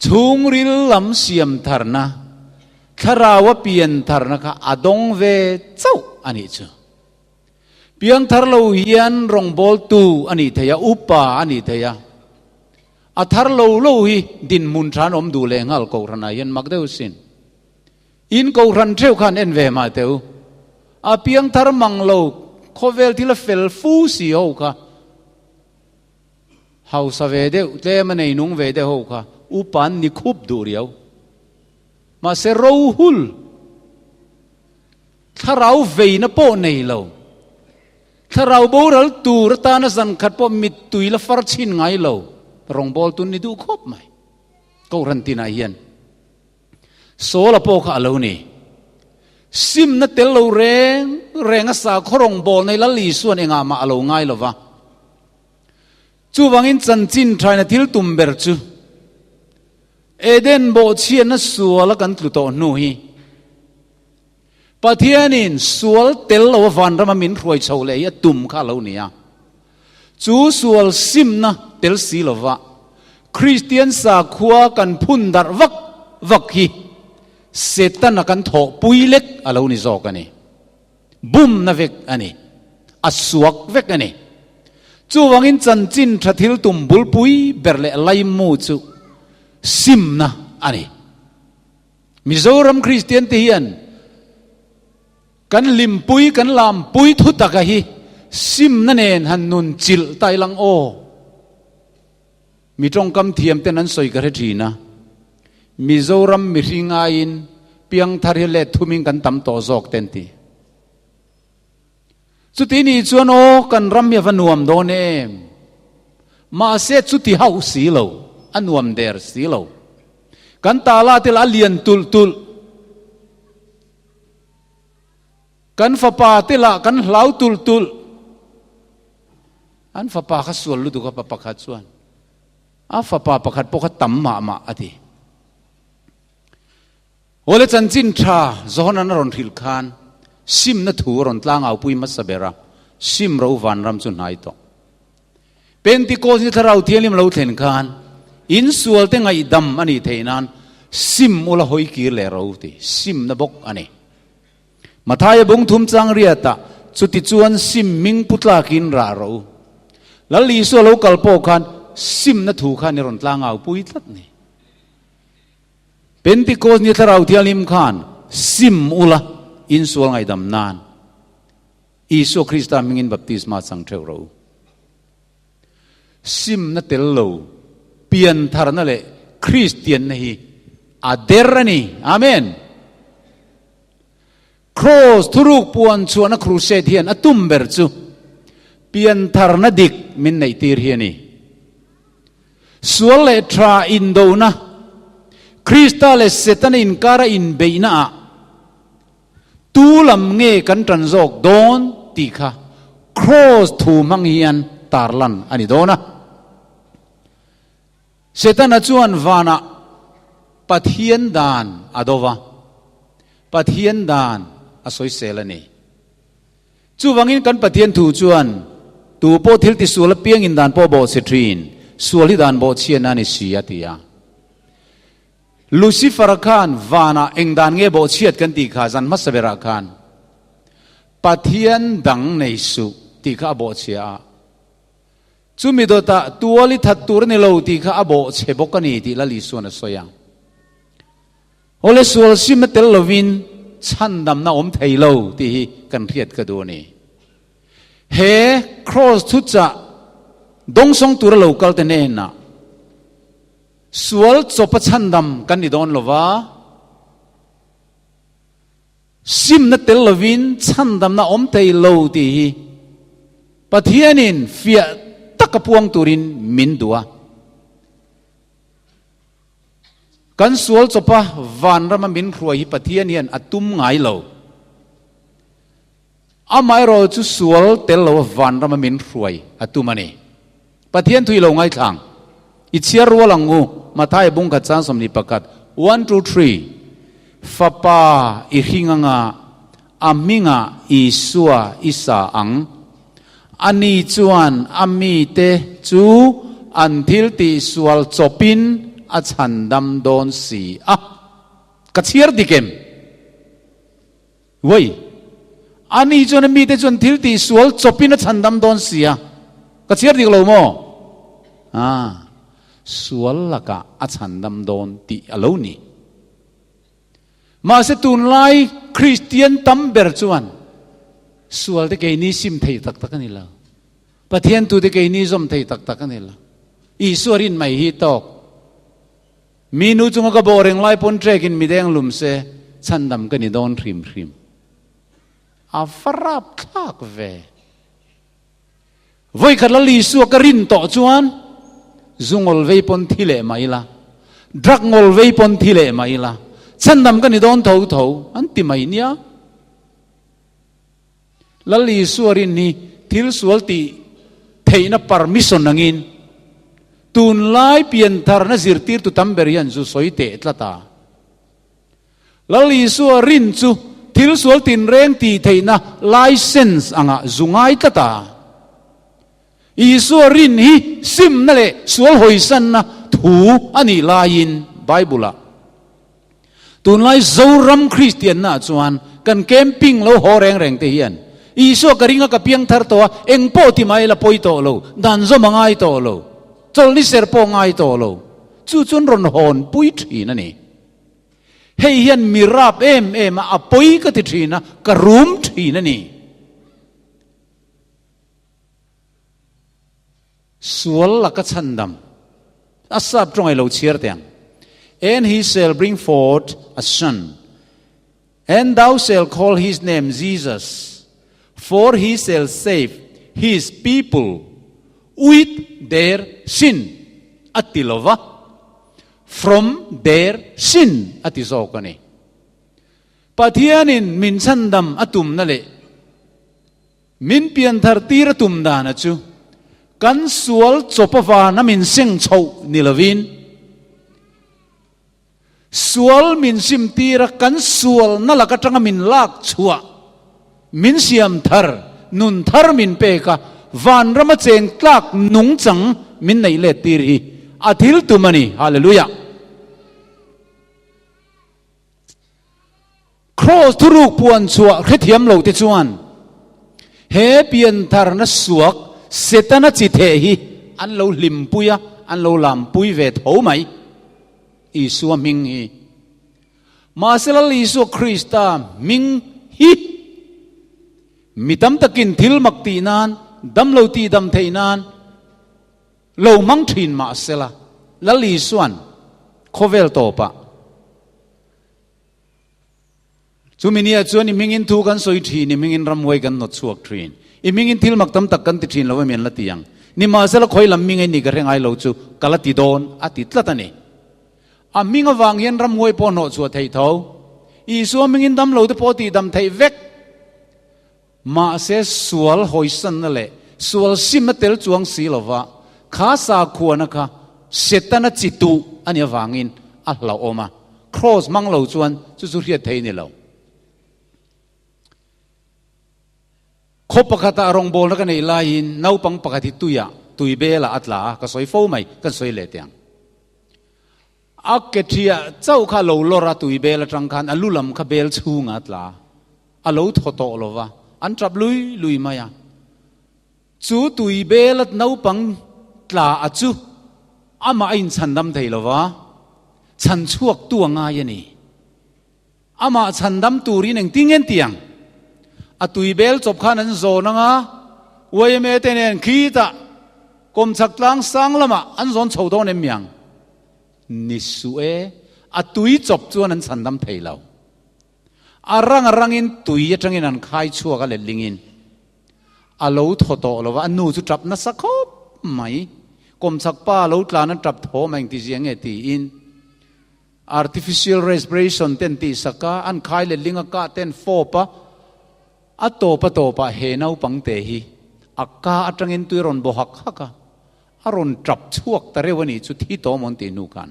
chhungril lam siam tharna, thlarau a pian tharna kha a dawng ve chauh a nih chu. Piang thar lo hian rawngbawltu a nih thei a, upa a nih thei a, a thar lo lo hi dinhmun tha an awm duh leh nghal kohhranah hian mak deuh sin. In kohhran theuh khan en ve mah teh u. A piangthar mang lo khawvel thil a fel fu si ho kha, hausa ve deuh, tlem a nei nung ve deuh ho kha upa an ni khup duh riau. Mahse rohul, thlarau veina pawh nei lo, thlarau boral tur atana zan khat pawh mittui la far chhin ngai lo, rawngbawltu an ni duh khawp mai kohhran tinah hian. Saul-a pawh kha a lo ni. Simna tel lo reng reng a sakhaw rawngbâwl nei Lal Isua'n engah mah a lo ngai lo va. Chuvangin chanchin ṭhaina thil tum ber chu Eden bawhchhiatna suala kan tlu tawh hnu hi Pathianin sual tel lo a vanrama min hruai chho leh hi a tum kha a lo ni a. Chu sual simna tel si lova Kristian sakhua kan phun darh vak vak hi Setana kan thawhpui lek a lo ni zawk a ni. Bumna vek a ni. A suak vek a ni. Chuvangin chanchin tha thil tum bulpui ber leh laimu chu simna a ni. Mizoram Kristian te hian kan hlimpui, kan lampui thu taka hi simna nen han nun chilh ta ilang aw. Mi tawngkam thiam ten an sawi ka hre thin a, Mizoram mihring aiin piangthar hi let thumin kan tam tawh zawk ten ti. Chuti nih chuan aw kan ram hi a va nuam dawn em? Mahse chuti hauh si lo, a nuam der si lo. Kan tala te lah a lian tulh tulh. Kan fapa te lah kan hlau tulh tulh. An fapa kha sual lutuk a pa pakhat chuan a fapa pakhat pawh kha tam mah mah a ti. Awle chanchin tha Johana a rawn hrilh khan simna thu a rawn tlangaupui hmasa ber a, sim ro vanram chu hnai tawh. Pentecost ni Thlarau Thianghlim lo thlen khan insualte ngaihdam a nih theih nan sim ula hawi kir leh ro ti simna bawk a ni. Mathaia bung thum chang riatah chuti chuan sim hming pu tlakin rah ro. Lal Isua lo kal pawh khan simna thu khan i rawn tlangaupui tlat ni. Pentecost ni Thlarau Thianghlim khan sim ula insual ngaihdam nan Isua Krista hmingin baptisma chang theuh ro. Simna tel lo piantharna leh Kristianna hi a der a ni. Amen. Kraws thuruk puan chhuahna crusade hian a tum ber chu piantharna dik min neihtir hi a ni. Sual leh tha indona, Krista leh Setana inkara inbeihnaah tu lam nge kan tan zawk dawn tih kha Kraws thu hmang hian tarlan a ni dawn a. Setana chuan vanah Pathian dan a do va, Pathian dan a sawisel a ni. Chuvangin kan Pathian thu chuan. Tu pawh thil tisual apiangin dan pawh bawhchhe thin, sual hi dan bawhchhiatna a ni si, a ti a. Lucifer-a khan vanah eng dan nge bawhchhiat kan tih kha zan hmasa berah khan Pathian dang nei suh tih kha a bawhchhia a. Chumi dawtah tual i that tur a ni lo tih kha a bawhchhe bawk a ni tih Lal Isua'n a sawi a. Awle sual sim a tel lovin chhandamna awm thei lo tih hi kan hriat ka duh a ni. He Kraws thuchah dawngsawng tura lo kal te hnenah sual chawpa chhandam kan ni dawn lo va, Simna tel lovin chhandamna awm thei lo tih hi Pathianin fiah taka puang turin min duh a. Kan sual chawpa vanrama min hruai hi Pathian hian a tum ngai lo. Amaherawh chu sual tel loa vanrama min hruai a tum a ni. Pathian thui lo ngaithlang. I chhiar rual ang u, Matthai bung khat chang 21, one, two, three, Fapa i hring anga a hmingah Isua i sa ang. Ani chuan a mite chu an thil tihsual chawpin a chhandam dawn si a. Ka chhiar dik em? Wei, ani chuan a mite chuan thil tih sual chawpin a chhandam dawn si a, ka chhiar dik lo maw? Ah, sual lakah a chhandam dawn tih a lo ni. Mahse tunlai Kristian tam ber chuan sual te keini sim thei tak tak a ni lo. Pathian tute keini zawm thei tak tak a ni lo. Isua rin mai hi tawk. Mi nu chunga ka bawh reng lai pawn trekin mi deng lum se, chhandam ka ni dawn hrim hrim. A va rap thlak ve. Vawikhat Lal Isua ka rin tawh chuan zu ngawl vei pawn thi leh mah ila, drug ngawl vei pawn thi leh mah ila, chhandam ka ni dawn tho tho an ti mai nia. Lal Isua rin hi thil sual tih theihna permission angin tunlai piantharna zirtirtu tam ber hian zu sawi teh tlat a. Lal Isua rin chu thil sual tinreng tih theihna license angah zu ngai tlat a. Isua rin hi simna leh sual hawisanna thu a nih laiin Bible-ah Tunlai Zoram Kristianna ah chuan kan camping lo haw reng reng te hian Isua ka ring a ka piang thar tawh a, eng pawh ti mai la pawi tawh lo, dan zawm a ngai tawh lo, chawlhni ser pawh ngai tawh lo, chu chuan rawn hawn pui thin a ni. Hei hian mi rap em em a, a pawi ka ti thin a, ka rum thin a ni. Sual laka chhandam a sap tawng ei lo chhiar teh ang. And he shall bring forth a son, and thou shall call his name Jesus, for he shall save his people with their sin a ti lo va, from their sin a ti zawk a ni. Pathianin min chhandam a tumna leh Min pianthar tir a tum dana chu kan sual chawp avana min seng chhoh ni lovin, sual min sim tira kan sualna lak atanga min lak chhuah, min siam thar, nun thar min pek a, vanrama cheng tlak nungchang min neih let tir hi a thil tum a ni. Hallelujah! Kraws thuruk puan chhuah hrethiam lo te chuan he piantharna suak Setana chi theh hi an lo hlimpui a, an lo lampui ve tho mai. Isua hming hi. Mahse Lal Isua Krista hming hi mi tam takin thil mak tih nan, damlo tih dam theih nan lo hmang thin mahsela Lal Isua'n khawvel tawpah Chumi nia chuan i hmingin thu kan sawi thin, i hmingin ramhuai kan hnawt chhuak thin, i hmingin thil mak tam tak kan ti thin lo emi an la ti ang. Nimahsela khawi lam hming ei ni ka hre ngai lo chu ka la ti dawn a ti tlat a ni. A hming avang hian ramhuai pawh hnawh chhuah theih tho. Isua hmingin dam lo te pawh tih dam theih vek. Mahse sual hawisanna leh sual sim a tel chuang si lova, kha sakhuana kha Setana chi tuh a nih avangin a hlauhawm a, kraws hmang lo chuan chu chu hriat thei a ni lo. Khaw pakhatah rawngbawlna ka neih laiin naupang pakhat hi tuiah, tui belah a tla a, ka sawi fo mai, kan sawi leh teh ang. A ke ṭhiah chauh kha a lo lawr a, tui bel aṭang khan a lu lam kha bel chhungah a tla a, a lo thaw tawh lo va, an ṭap lui lui mai a. Chu tui bela naupang tla a chu amah a inchhandam thei lo va, chhan chhuaktu a ngai a ni. Amah chhandam turin engtin nge an ti ang? A tui bel chawp khan an zawn ang a, yma te nen khitah kawmchhak tlang sang lamah an zawn chho dawn em mi ang? Ni suh e, a tui chawp chuan an chhandam thei lo. A rang a rangin tui atangin an khai chhuak a letlingin a lo thaw tawh lo va, a nu chu tap nasa khawp mai. Kawmchhak pa lo tlan a tap thawm a engtizia nge tiin. Artificial respiration ten tihsak a, an khai leh ling a kah ten fawp a, a tawp a tawpah he naupang te hi a ka atangin tui rawn baw hak hak a, a rawn tap chhuak ta reuh a nih chu thi tawh maw an tih hnu khan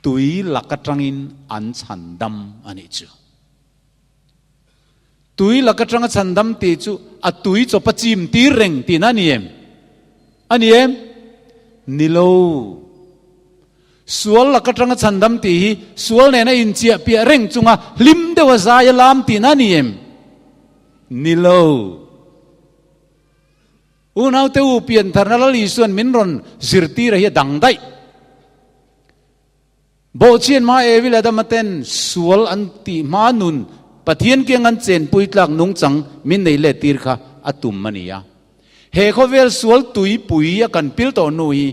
tui lak atangin an chhan dam a nih chu. Tui lak atanga chhan dam tih chu a tui chawp a chim tir reng tihna a ni em? A ni em? Ni lo. Sual lak atanga chhandam tih hi sual nena inchiah piah reng chunga hlim deuha zai a lam tihna a ni em? Ni lo. Unaute u piantharna Lal Isuan min rawn zirtir a hi a dang daih. Bawhchhian hma Evi leh Adama ten sual an tih hma nun Pathian kiang an chenpui tlak nungchang min nei let tir kha a tum a ni a. He khawvel sual tuipui a kan pil tawh hnu hi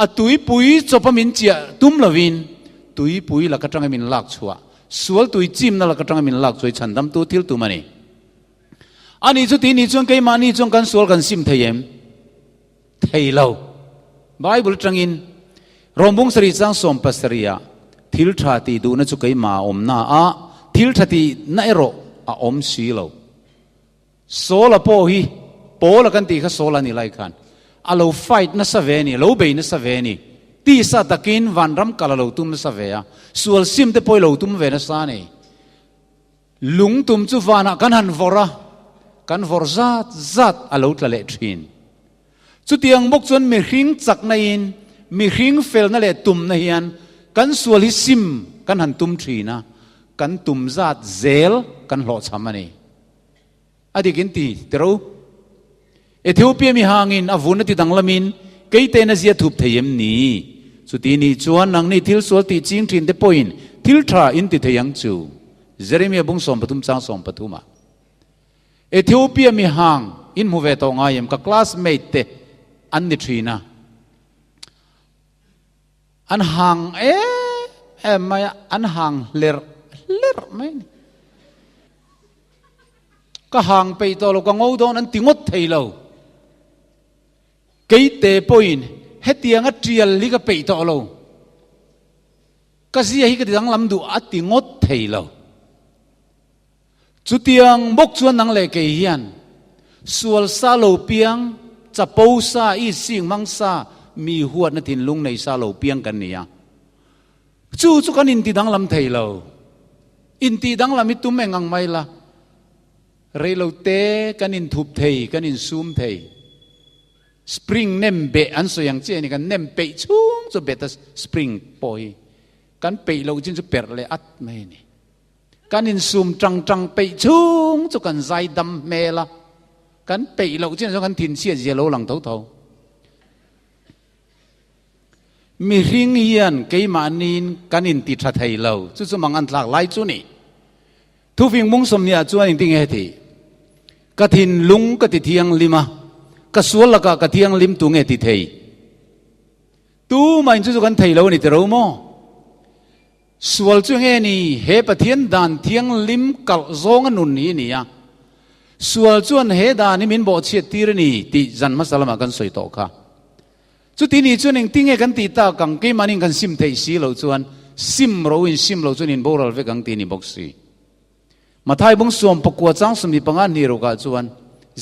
a tuipui chawpa min chiah tum lovin tuipui lak atanga min lak chhuah, sual tui chimna lak atanga min lak chhuah hi chhandamtu thil tum a ni. Ani chu tih ni chuan keimahni chuan kan sual kan sim thei em? Thei lo. Bible atangin Rawmbung sarih chang 70 ah thil tha tih duhna chu keimah a awmna a, thil tha tihna erawh a awm si lo. Saul-a pawh hi Paul-a kan tih kha Saul-a ni lai khan a lo fight nasa ve a ni, a lo bei nasa ve a ni. Tisa takin vanram kal a lo tum nasa ve a, sual sim te pawh i lo tum ve nasa a ni. Lung tum chu vanah kan han vawrh a, kan vawrh zat zat a lo tla leh thin. Chutiang bawk chuan mihring chakna in, mihring felna leh tumna hian kan sual hi sim kan han tum thin a, kan tum zat zel kan hlawhchham a ni. A dik in ti tiro. Ethiopia mi hangin a vun a ti danglamin keitein a zia thup thei em ni? Chuti nih chuan nangni thil sual tih ching thin te pawhin thil tha in ti thei ang chu. Jeremia bung 13 chang 13 ah. Ethiopia mi hang in hmu ve tawh ngai em? Ka classmate te an ni thin a. An hang em em mai a, an hang hlerh hlerh mai a ni. Ka hang peih tawh lo, ka ngo dawn an ti ngawt thei lo. Keite pawhin hetianga tial hi ka peih tawh lo. Ka zia hi ka ti danglam duh a ti ngawt thei lo. Chutiang bawk chuan nang leh kei hian sual sa lo piang, chapo sa, i sing hmang sa, mi huatna thinlung nei sa lo piang kan ni a. Chu chu kan inti danglam thei lo. Inti danglam hi tum eng ang mai la. Reilo te kan inthup thei, kan insum thei. Spring nem beh an sawi ang chiah a ni, kan nem peih chhung chu bet a spring pawh hi kan peih loh chin chu perh leh at mai a ni. Kan insum tang tang peih chhung chu kan zai dam hmel a, kan peih loh chin chuan kan thinchhiat zia lo lang tho tho. Mihring hian keimahniin kan inti tha thei lo, chu chu mang an thlak lai chu ni. Thufing mung 20 ah chuan engtin nge heti? Ka thinlung ka ti thianghlim a, ka sual lakah ka thianghlim tu nge ti thei? Tumahin chu chu kan thei lo a ni tiro maw? Sual chu nge ni? He Pathian dan thianghlim kalh zawnga nun hi a ni a. Sual chuan he dan hi min bawhchhiat tir a ni tih zan hmasa lamah kan sawi tawh kha. Chuti ni chuan engtin nge kan tih tak ang? Keimahniin kan sim theih si loh chuan sim roin sim lo chuan inboral vek ang tih a ni bawk si. Mathai bung 19 chang 25 hnih rukah chuan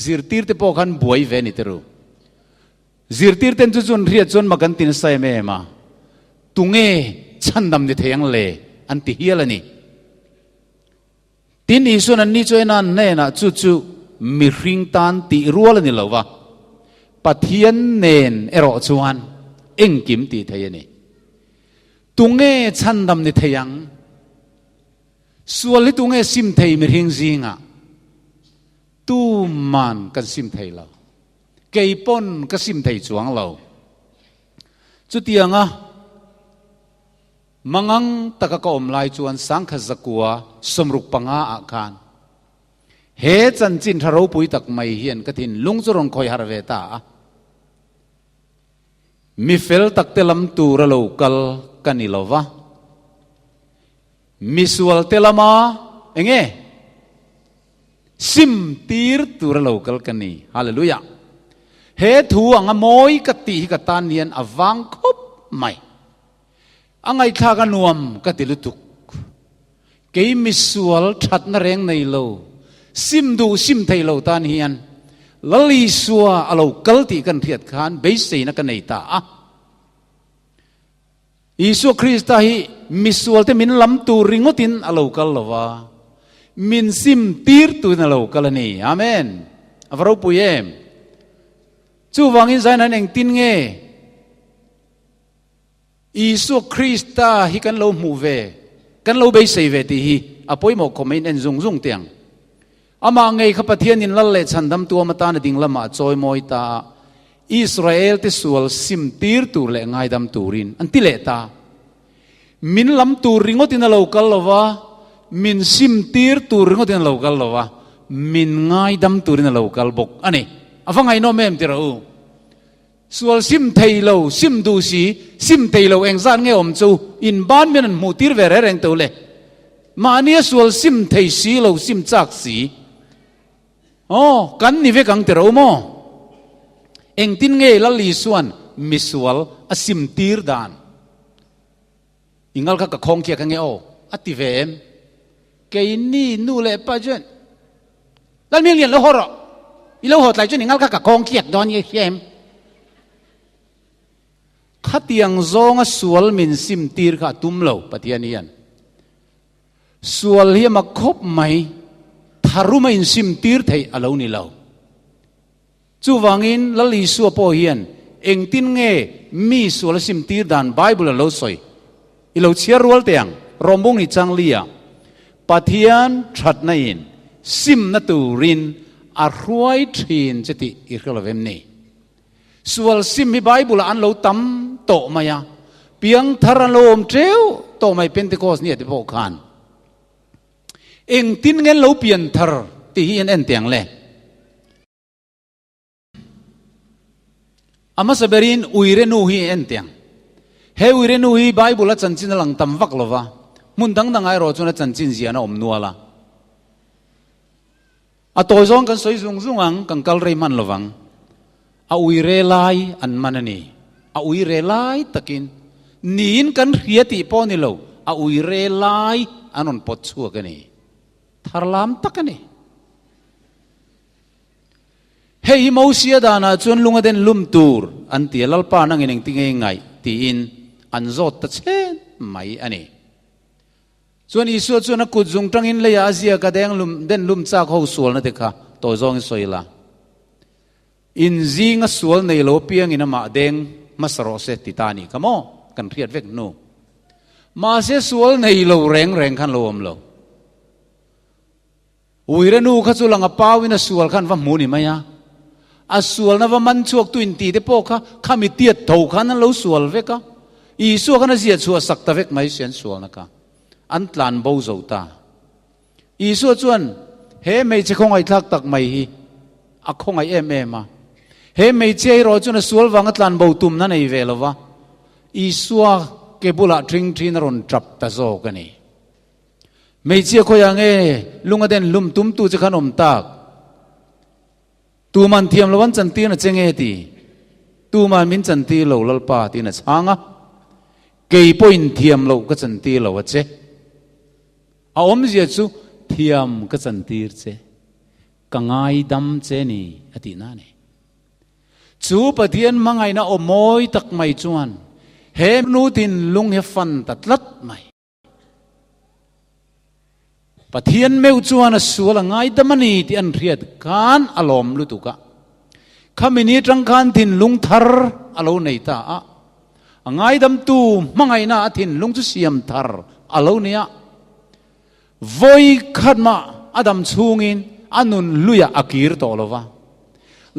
zirtirte pawh khan buai ve a ni te ru. Zirtirten chu chuan hriat chuan mak an ti nasa em em a, tunge chhandam ni thei ang le? an ti hial a ni. Tin, Isuan anni chu en a, an hnenah, Chu chu. mihring tan tih rual a ni lo va, Pathian nen erawh chuan engkim tih thei a ni. Tunge chhandam ni thei ang? Sual hi tunge sim thei mihring zingah? Tuman kan sim thei lo. Kei pawn ka sim thei chuang lo. Chutianga mangang taka ka awm lai chuan sangkhat zakua 65 ah khan he chanchin tha ropui tak mai hian ka thinlung chu rawn khawih harh ve ta a. Mi fel takte lam tura lo kal ka ni lo va, mi sualte lama enge sim tir tura lo kal ka ni. Hallelujah! He thu anga mawi ka tih hi ka tan hian a vang khawp mai. A ngaihthlak a nuam ka ti lutuk. Kei misual thatna reng nei lo, sim duh sim thei lo tan hian Lal Isua a lo kal tih kan hriat khan beiseina ka nei ta a. Isua Krista hi misualte min lam tur ringawtin a lo kal lo va, min sim tir tuin a lo kal a ni. Amen. A va ropui em! Chuvangin Zion hian engtin nge Isua Krista hi kan lo hmuh ve, kan lo beisei ve tih hi a pawimawh khawp mai in en zung zung teh ang. Amah ngei kha Pathianin lal leh chhandam tuam atana ding lamah a chawi mawi ta a, Israel te sual sim tir tur leh ngaidam turin an ti leh ta. Min lam tur ringawtin a lo kal lo va, min sim tir tur ringawtin a lo kal lo va, min ngaidam turin a lo kal bawk a ni. A va ngaihnawm em tiraw u? Sual sim thei lo, sim duh si, sim thei lo engzat nge awm chu in ban mian an hmuh tir ve reng reng teuh le. Mahnia sual sim thei si lo sim chak si. Aw, kan ni vek ang ti ro maw? Engtin nge Lal Isuan misual a sim tir dan? I ngal kha ka khawng khiak ange aw, a ti ve em? Keini nu leh pa chuan, Lalhminglian lo haw rawh, i lo haw tlai chuan i ngal kha ka khawng khiak dawn i hria em? Khatiang zawnga sual min sim tir kha a tum lo Pathian hian. Sual hi a mak khawp mai, tharum a insim tir theih a lo ni lo. Chuvangin Lal Isua pawh hian engtin nge mi sual a simtir dan Bible a lo sawi? I lo chhiar rual teh ang, Rawmbung ni chang li ah Pathian thatna in simna turin a hruai thin che tih i hre lo em ni? Sual sim hi Bible ah an lo tam tawh mai a, piangthar an lo awm teuh tawh mai Pentecost ni ah te pawh khan. Engtin nge lo pianthar tih hi an en teh ang le? A hmasa berin uire nu hi en teh ang. He uire nu hi Bible a chanchin a lang tam vak lo va, hmun dang dangah erawh chuan a chanchin ziahna a awm nual a. A tawi zawng kan sawi zung zung ang, kan kal rei hman lo vang. A uire lai an man a ni. A uire lai takin niin kan hria tih pawh a ni lo, a uire lai an rawn pawt chhuak a ni. Tharlam tak a ni. Hei hi Mosia danah chuan lung a den lum tur an ti a, Lalpa nangin engtin nge i ngaih? tiin an zawt ta chhen mai a ni. Chuan Isua chuan a kut zung tangin leiah a ziak a, deng lum, den lum chak ho sualna te kha tawi zawngin sawi la. In zinga sual nei lo apiangin amah deng hmasa rawh se ti ta a nih kha maw? Kan hriat vek hnu. Mahse sual nei lo reng reng khan lo awm lo. Uire nu kha chu lang a pauin a sual khan va hmu ni mai a. A sualna va man chhuak tu inti te pawh kha khami tiat tho khan an lo sual vek a. Isua khan a ziah chhuah sak ta vek mai si an sualna kha. An tlan bo zo ta. Isua chuan he hmeichhe khawngaihthlak tak mai hi a khawngaih em em a. He hmeichhia erawh chuan a sual vanga tlan bo tumna nei ve lo va. Isua ke bulah ṭhing ṭhin a rawn ṭap ta zawk a ni. Hmeichhia khawiah nge lung a den hlum tum tu che khan awm tak? Tuman thiam lo an chantir na che nge ti? Tuman min chantir lo Lalpa tiin a chhang a. Kei pawhin thiam loh ka chantir lo a che. A awmzia chu thiam ka chantir che, ka ngaidam che ni a tihna a ni. Chu Pathian hmangaihna aw mawi tak mai chuan he nu thinlung hi a fan ta tlat mai. Pathian meuh chuan a sual a ngaidam a ni tih an hriat khan a lawm lutuk a. Khami ni atang khan thinlung thar a lo nei ta a. A ngaidamtu hmangaihna a thinlung chu siam thar a lo ni a. Vawi khat mah a dam chhungin a nun luiah a kir tawh lo va.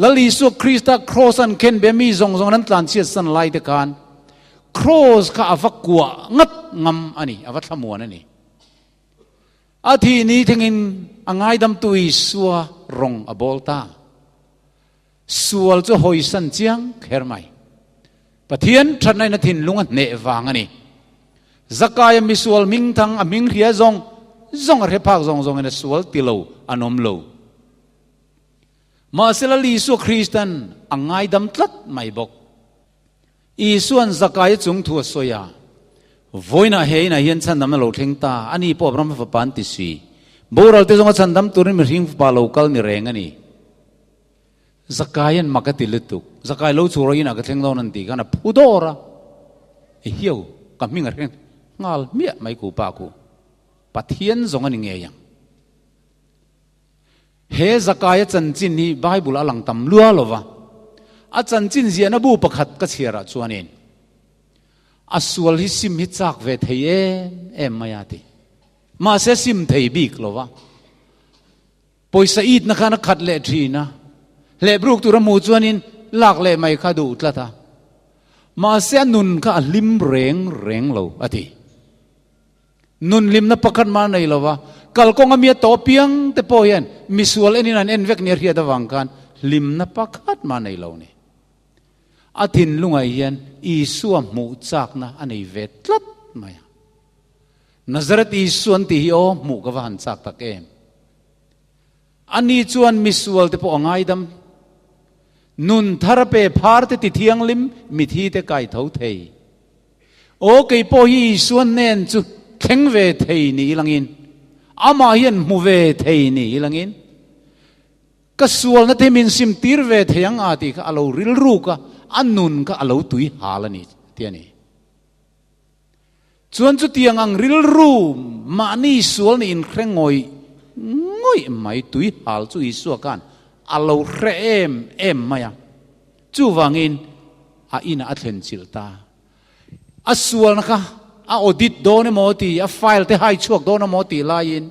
Lal Isua Krista kraws an khen be mi zawng zawng an tlanchhiat san lai te khan kraws kha a va kuah ngat ngam a ni, a va thlamuan a ni. A thih ni thlengin a ngaidamtu Isua rawng a bawl ta. Sual chu hawisan chiang kher mai. Pathian thatna in a thinlung a hneh vang a ni. Zakaia misual hmingthang a hming hria zawng zawng a hre phak zawng zawng in a sual ti lo an awm lo. Mahse Lal Isua Kristan a ngaidam tlat mai bawk. Isua'n Zakaia chung thu a sawi a, Vawiinah he inah hian chhandamna lo thleng ta, ani pawh Abrahama fapa an ti si. Boral te zawnga chhandam turin mihring fapa lo kal ni reng a ni. Zakaia'n mak a ti lutuk. Zakai lo chhura inah ka thleng dawn an tih khan a phu dawr a, Ehiau, ka hming a hreng nghal hmiah mai ku pa ku. Pathian zawng a ni ngei ang. He Zakaia chanchin hi Bible a lang tam lua lo va, a chanchin ziahna bu pakhat ka chhiarah chuanin a sual hi sim hi chak ve thei em em mai a ti. Mahse sim thei bik lo va. Pawisa itna khan a khat leh thin a, hlehbruk tur a hmuh chuanin lak leh mai kha duh tlat a. Mahse a nun kha a hlim reng reng lo a ti. Nun hlimna pakhat mah a nei lo va, kalkawng a mi a tawh piang te pawh hian misual enin an en vek nia hriat avang khan hlimna pakhat mah a nei lo a ni. A thinlungah hian Isua hmuh chakna a nei ve tlat mai a. Nazareth Isua an tih hi aw hmuh ka va han chak tak em. Ani chuan misual te pawh a ngaidam. Nun thar a pe phar te ti thianghlim mithi te kai tho thei. Aw kei pawh hi Isua hnen chu thleng ve thei ni ilangin, amah hian hmu ve thei ni ilangin, ka sualna te min sim tir ve thei ang a tih kha a lo rilruk a, a nun kha a lo tui hal a ni ti a ni. Chuan chutiang ang rilru mahni sual nih inhre ngawih ngawih mai tui hal chu Isua khan a lo hre em em mai a. Chuvangin a inah a thlen chilh ta. A sualna kha a audit dawn emaw ti, a file te hai chhuak dawn emaw tih laiin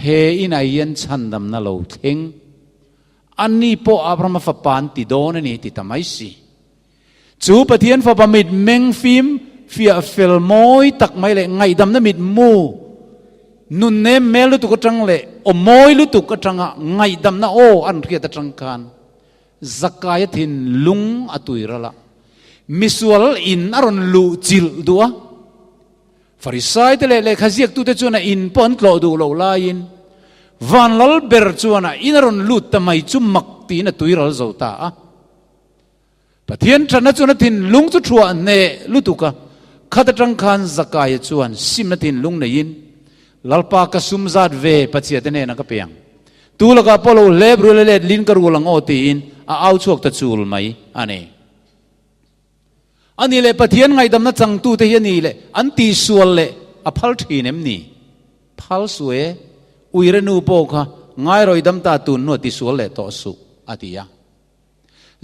he inah hian chhandamna lo thleng. Ani pawh Abrahama fapa an ti dawn a ni ti ta mai si. Chu Pathian Fapa mit meng fim, fiah fel mawi tak mai leh ngaihdamna mit mu, nun nem mel lutuk atang leh aw mawi lutuk atanga ngaihdamna aw an hriat atang khan Zakaia thinlung a tui ral a, misual in a rawn luh chilh duh a. Farisai te leh lehkha ziaktute chuan a in pawh an tlawh duh loh laiin van lal ber chuan a in a rawn lut ta mai chu mak tiin a tui ral zo ta a. Pathian thatna chuan a thinlung chu thuah hneh lutuk a, khat atang khan Zakaia chuan simna thinlung neiin, Lalpa ka sum zat ve Pathiate hnenah ka pe ang. Tu lakah pawh lo hlep rul a let lin ka rul ang aw tiin a au chhuak ta chul mai a ni. A nih leh Pathian ngaihdamna changtute hi a nih leh an tihsual leh a phal thin em ni? Phal suh e, uire nu pawh kha ngairawih dam ta tun hnuah tisual leh tawh suh a ti a.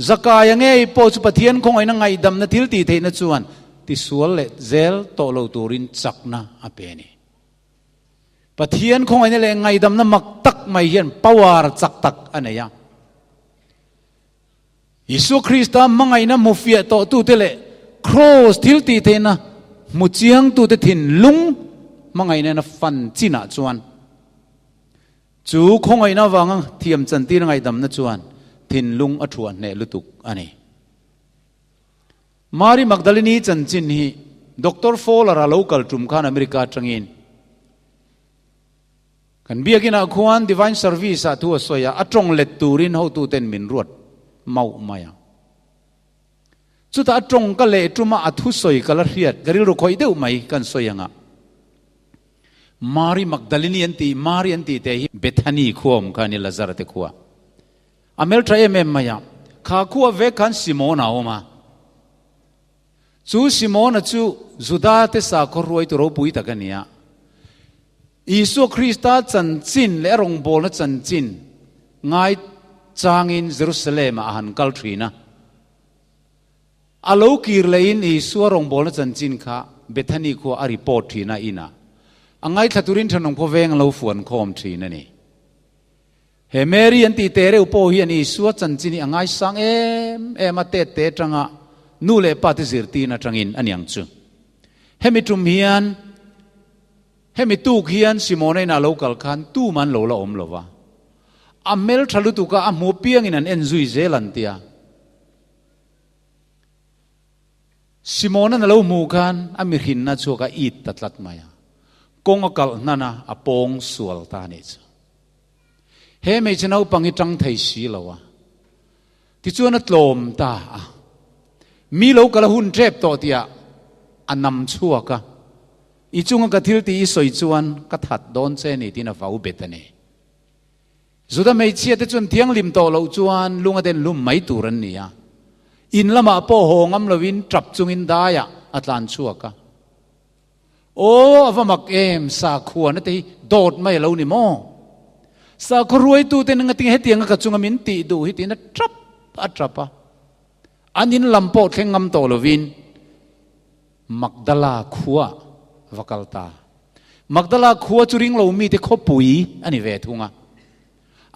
Zakaia ngei pawh chu Pathian khawngaihna ngaihdamna thil tih theihna chuan tisual leh zel tawh lo turin chakna a pe a ni. Pathian khawngaihna leh ngaihdamna mak tak mai hian power chak tak a nei a. Isua Krista hmangaihna hmu fiah tawhtute leh kraws thil tih theihna hmu chiangtute thinlung hmangaihna fan chinah chuan Chu khawngaihna avanga thiam chantir ngaihdamna chuan thinlung a thuah hneh lutuk a ni. Mary Magdalene-i chanchin hi Doctor Fowler-a lo kal tum khan America atangin kan biakinah khuan Divine Service-ah thu a sawi a, a tawng let turin hotuten min ruat mauh mai a. Chutah a tawng ka leh tuma a thusawi ka la hriat, ka rilru khawih deuh mai kan sawi ang a. Mari Magdalini an tih, Mari an tih te hi Bethany khua awm kha a ni, Lazara te khua. A hmeltha em em mai a, kha khua vek khan Simona a awm a. Chu Simona chu Juda te sakhaw hruaitu ropui tak a ni a. Isua Krista chanchin leh a rawngbawlna chanchin ngaichangin Jerusalem-ah a han kal thin a. A lo kir lehin Isua rawngbawlna chanchin kha Bethany khua a report thin a, inah a ngaithla turin thenawm khawveng a lo fuan khawm thin a ni. He Mary an tih teh reuh pawh hian Isua chanchin hi a ngaisang em em a, tet te atanga nu leh pa te zirtirna atangin a niang chu. Hemi tum hian Hemi tuk hian Simona inah lo kal khan tum an lo la awm lo va, a hmeltha lutuk a, a hmu piangin an en zui zel an ti a. Simona'n a lo hmuh khan a mihrinna chhuak a it ta tlat mai a, kawng a kalh hnan a, a pawng sual ta a nih chu. He hmeichhe naupang hi tang thei si lo a, tichuan a tlawm ta a, mi lo kal a hun tep tawh tihah a nam chhuak a, I chunga ka thil tih i sawi chuan ka that dawn che ni tiin a vau bet a ni. Juda hmeichhia te chuan thianghlim tawh loh chuan lung a den hlum mai tur an ni a. In lamah pawh haw ngam loin tap chungin daiah a tlan chhuak a. Aw, a va mak em, sakhuana te hi dawt mai a lo ni maw? Sakhaw ruaitu ten engatinge hetianga ka chunga min tih duh hi tiin a tap a tap a. An in lam pawh thleng ngam tawh lovin Magdala khua va kal ta. Magdala khua chu ring lo mite khawpui a ni ve thung a.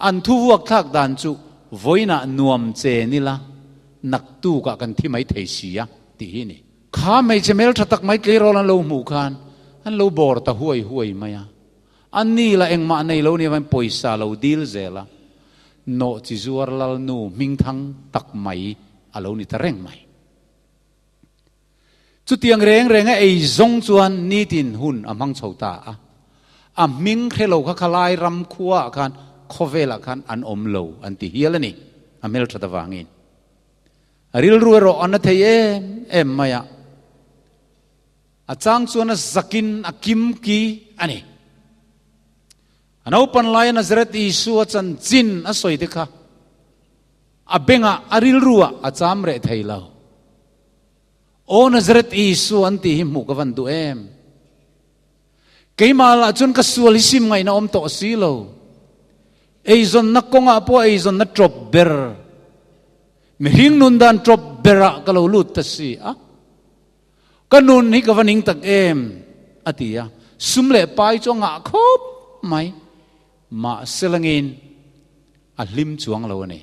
An thu vuak thlak dan chu vawiinah nuam che nila naktukah kan thi mai thei si a tih hi a ni. Kha hmeichhe hmeltha tak mai tleirawl an lo hmuh khan an lo bawr ta huai huai mai a. A ni la engmah nei lo nia vain pawisa lo dil zel a, nawh chi zuar lalnu hmingthang tak mai a lo ni ta reng mai. Chutiang reng renga ei zawng chuan nitin hun a hmang chho ta a, a hming hre lo kha khalai ram khuaah khan khawvelah khan an awm lo an ti hial a ni, a hmelthat avangin. A rilru erawh a na thei em em mai a, a chang chuan a zakin a kim ki a ni. A naupan laia Nazareth Isua chanchin a sawi te kha a bengah a rilruah a cham reh thei lo. Aw Nazareth Isua an tih hi hmuh ka van duh em? Keimah lah chuan ka sual hi sim ngaihna awm tawh si lo. Eizawnna kawngah pawh eizawnna tawp ber, mihring nun dan tawp berah ka lo lut ta si a. Ka nun hi ka va ning tak em? a ti a. Sum leh pai chu a ngah khawp mai. Mahse langin a hlim chuang lo a ni.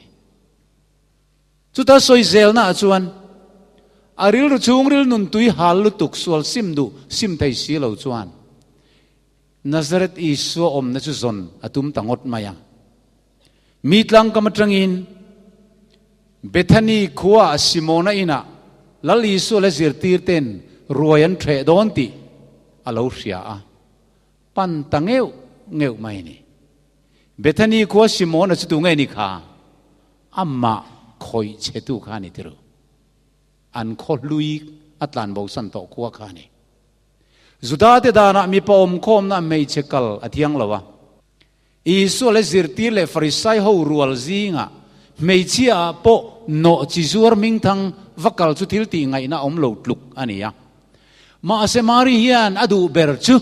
Chuta sawi zelnaah chuan a rilru chhungril nun tui hal lutuk sual sim duh sim thei si lo chuan Nazareth Isua awmna chu zawn a tum ta ngawt mai a. Mi tlangkam atangin Bethany khua Simona inah Lal Isua leh zirtir ten ruai an ṭheh dawn tih a lo hria a, pan ta ngeuh ngeuh mai a ni. Bethany khua Simona chu tu nge ni kha? Amah khawih chhetu kha a ni tirh. An khaw hlui a tlan bosan tawh khua kha a ni. Judate danah mipa awmkhawmna hmeichhe kal a thiang lo a. Isua leh zirtir leh Farisai ho rual zingah hmeichhia ah pawh nawh chi zuar hmingthang va kal chu thil tih ngaihna awm lo tluk a ni a. Mahse Mari hian a duh ber chu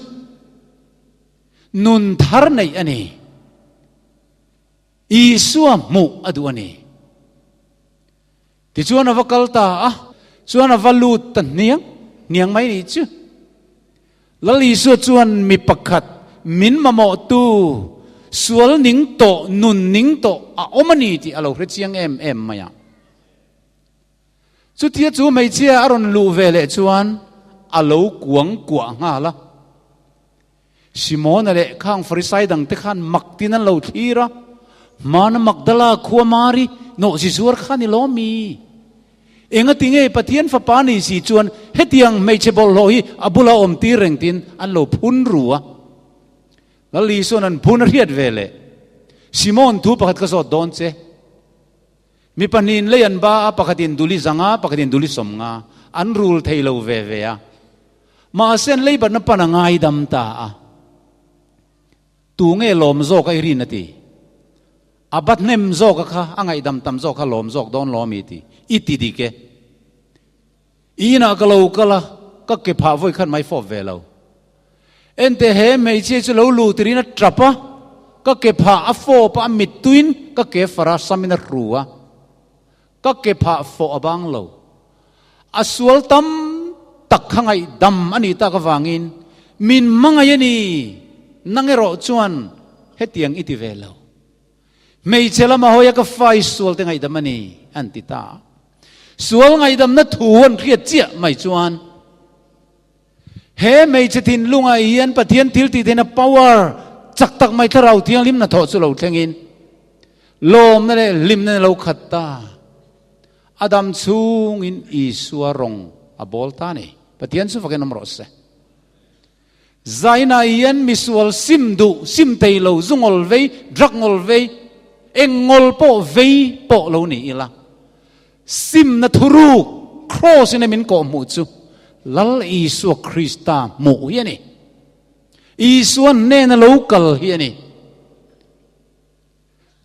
nun thar neih a ni. Isua hmuh a duh a ni. Tichuan a va kal ta a, chuan a va lut ta hniang hniang mai nih chu. Lal Isua chuan mi pakhat min mamawhtu sual ning tawh, nun ning tawh a awm a ni tih a lo hre chiang em em mai a. Chutia chu hmeichhia a rawn luh ve leh chuan a lo kuang kuah nghal a. Simona leh khang Farisai dangte khan mak tin an lo thlir a, Hmana Magdala khua Mari nawhzi zuar kha ni lawm mi? Engati nge Pathian Fapa ni si chuan hetiang hmeichhe bawlhhlawh hi a bula awm tir reng tiin an lo phun ru a. Lal Isua'n an phun a hriat ve leh, Simon thu pakhat ka zawt dawn che. Mi pahnihin lei an ba a, pakhatin duli zanga, pakhatin duli sawmnga an rul thei lo ve ve a. Mahse an leibatna pan a ngaidam ta a. Tu nge lawm zawk a i rin a ti? A bat hnem zawk a kha, a ngaihdam tam zawk kha lawm zawk dawn lawm i ti. I ti dik e. I inah ka lo kal a, ka ke phah vawi khat mai fawp ve lo. Enteh he hmeichhia chu lo luh tirin a tap a, ka ke phah a fawp a, a mittuin ka ke far a samin a hru a, ka ke phah fawh a bang lo. A sual tam tak kha ngaihdam a nih tak avangin min hmangaih a ni, nang erawh chuan hetiang i ti ve lo. Hmeichhe lama hawia ka fa i sual te ngaihdam a ni, an ti ta a. Sual ngaihdamna thu an hriat chiah mai chuan he hmeichhe thinlungah hian Pathian thil tih theihna power chak tak mai Thlarau Thianghlim hnathawh chu lo thlengin lawmna leh hlimna in a lo khat ta. A dam chhungin Isua rawng a bawl ta a ni. Pathian chu fakin awm rawh se. Zaina hian misual sim duh, sim thei lo, zu ngawl vei, drug ngawl vei, eng ngawl pawh vei pawh lo ni ila, simna thuruk, cross in a min kawh hmuh chu Lal Isua Krista hmuh hi a ni. Isua hnena lo kal hi a ni.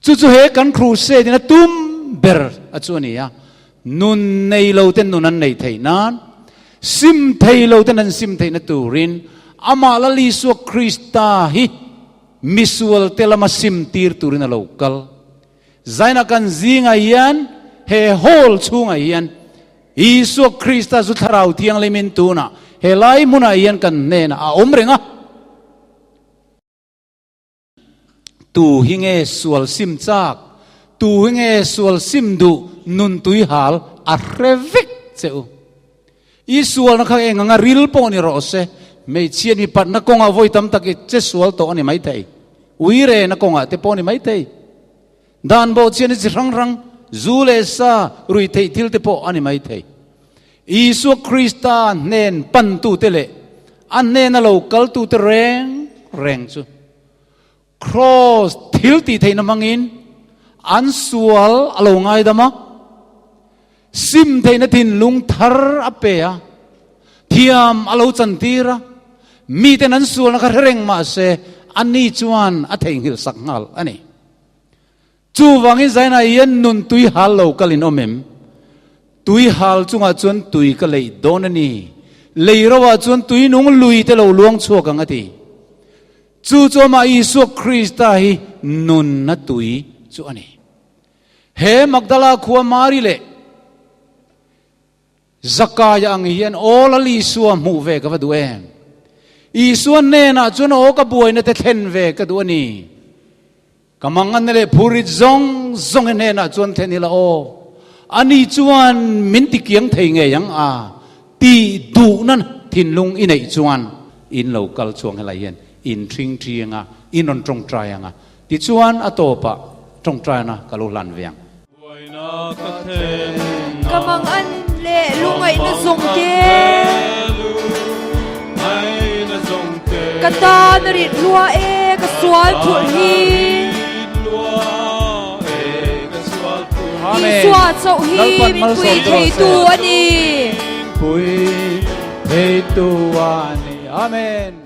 Chu chu he kan crusade in a tum ber a chu a ni a, nun nei lo ten nun an nei theih nan, sim thei lo ten an sim theihna turin amah Lal Isua Krista hi misual te lama sim tir turin a lo kal. Zaina kan zingah hian he hall chhungah hian Isua Krista chu Thlarau Thianghlimin tunah he lai hmunah hian kan hnenah a awm reng a. Tu hi nge sual sim chak? Tu hi nge sual sim duh nun tui hal a hre vek che u. I sualna kha eng anga ril pawh ni rawh se, hmeichhia mi patna kawngah vawi tam tak i che sual tawh a ni maithei. Uirena kawngah te pawh a ni maithei. Dan bawhchian i chi hrang hrang, zu leh sa, ruihtheih thil te pawh a ni maithei. Isua Krista hnen pantute leh a hnena lo kaltute reng reng chu Kraws thil tih theihna hmangin an sual a lo ngaidam a, sim theihna thinlung thar a pe a, thiam a lo chantir a, miten an sualna kha hre reng mah se ani chuan a theihnghilh sak nghal a ni. Chuvangin Zainah hian nun tui hal lo kal in awm em? Tui hal chungah chuan tui ka leih dawn a ni. Lei roah chuan tui nung lui te lo luang chhuak ang a ti. Chu chu amah Isua Krista hi nunna tui chu a ni. He Magdala khua Mari leh Zakaia ang hian aw Lal Isua hmuh ve ka va duh em? Isua hnenah chuan aw ka buaina te thlen ve ka duh a ni. Ka manganna leh phurit zawng zawng i hnenah chuan thlen ila aw. Ani chuan min ti kiang thei ngei ang a tih duhna thinlung i neih chuan in lo kal chuang helai hian in ṭhing ṭhiang a, in rawn ṭawngṭai ang a. Tichuan a tawpah ṭawngṭaina ka lo hlan ve ang. Ka mang an leh lungaihna zawng te, Ka tan a rit lua e ka sual phurh hi. Isua chauh hi min pui theitu a ni. Amen.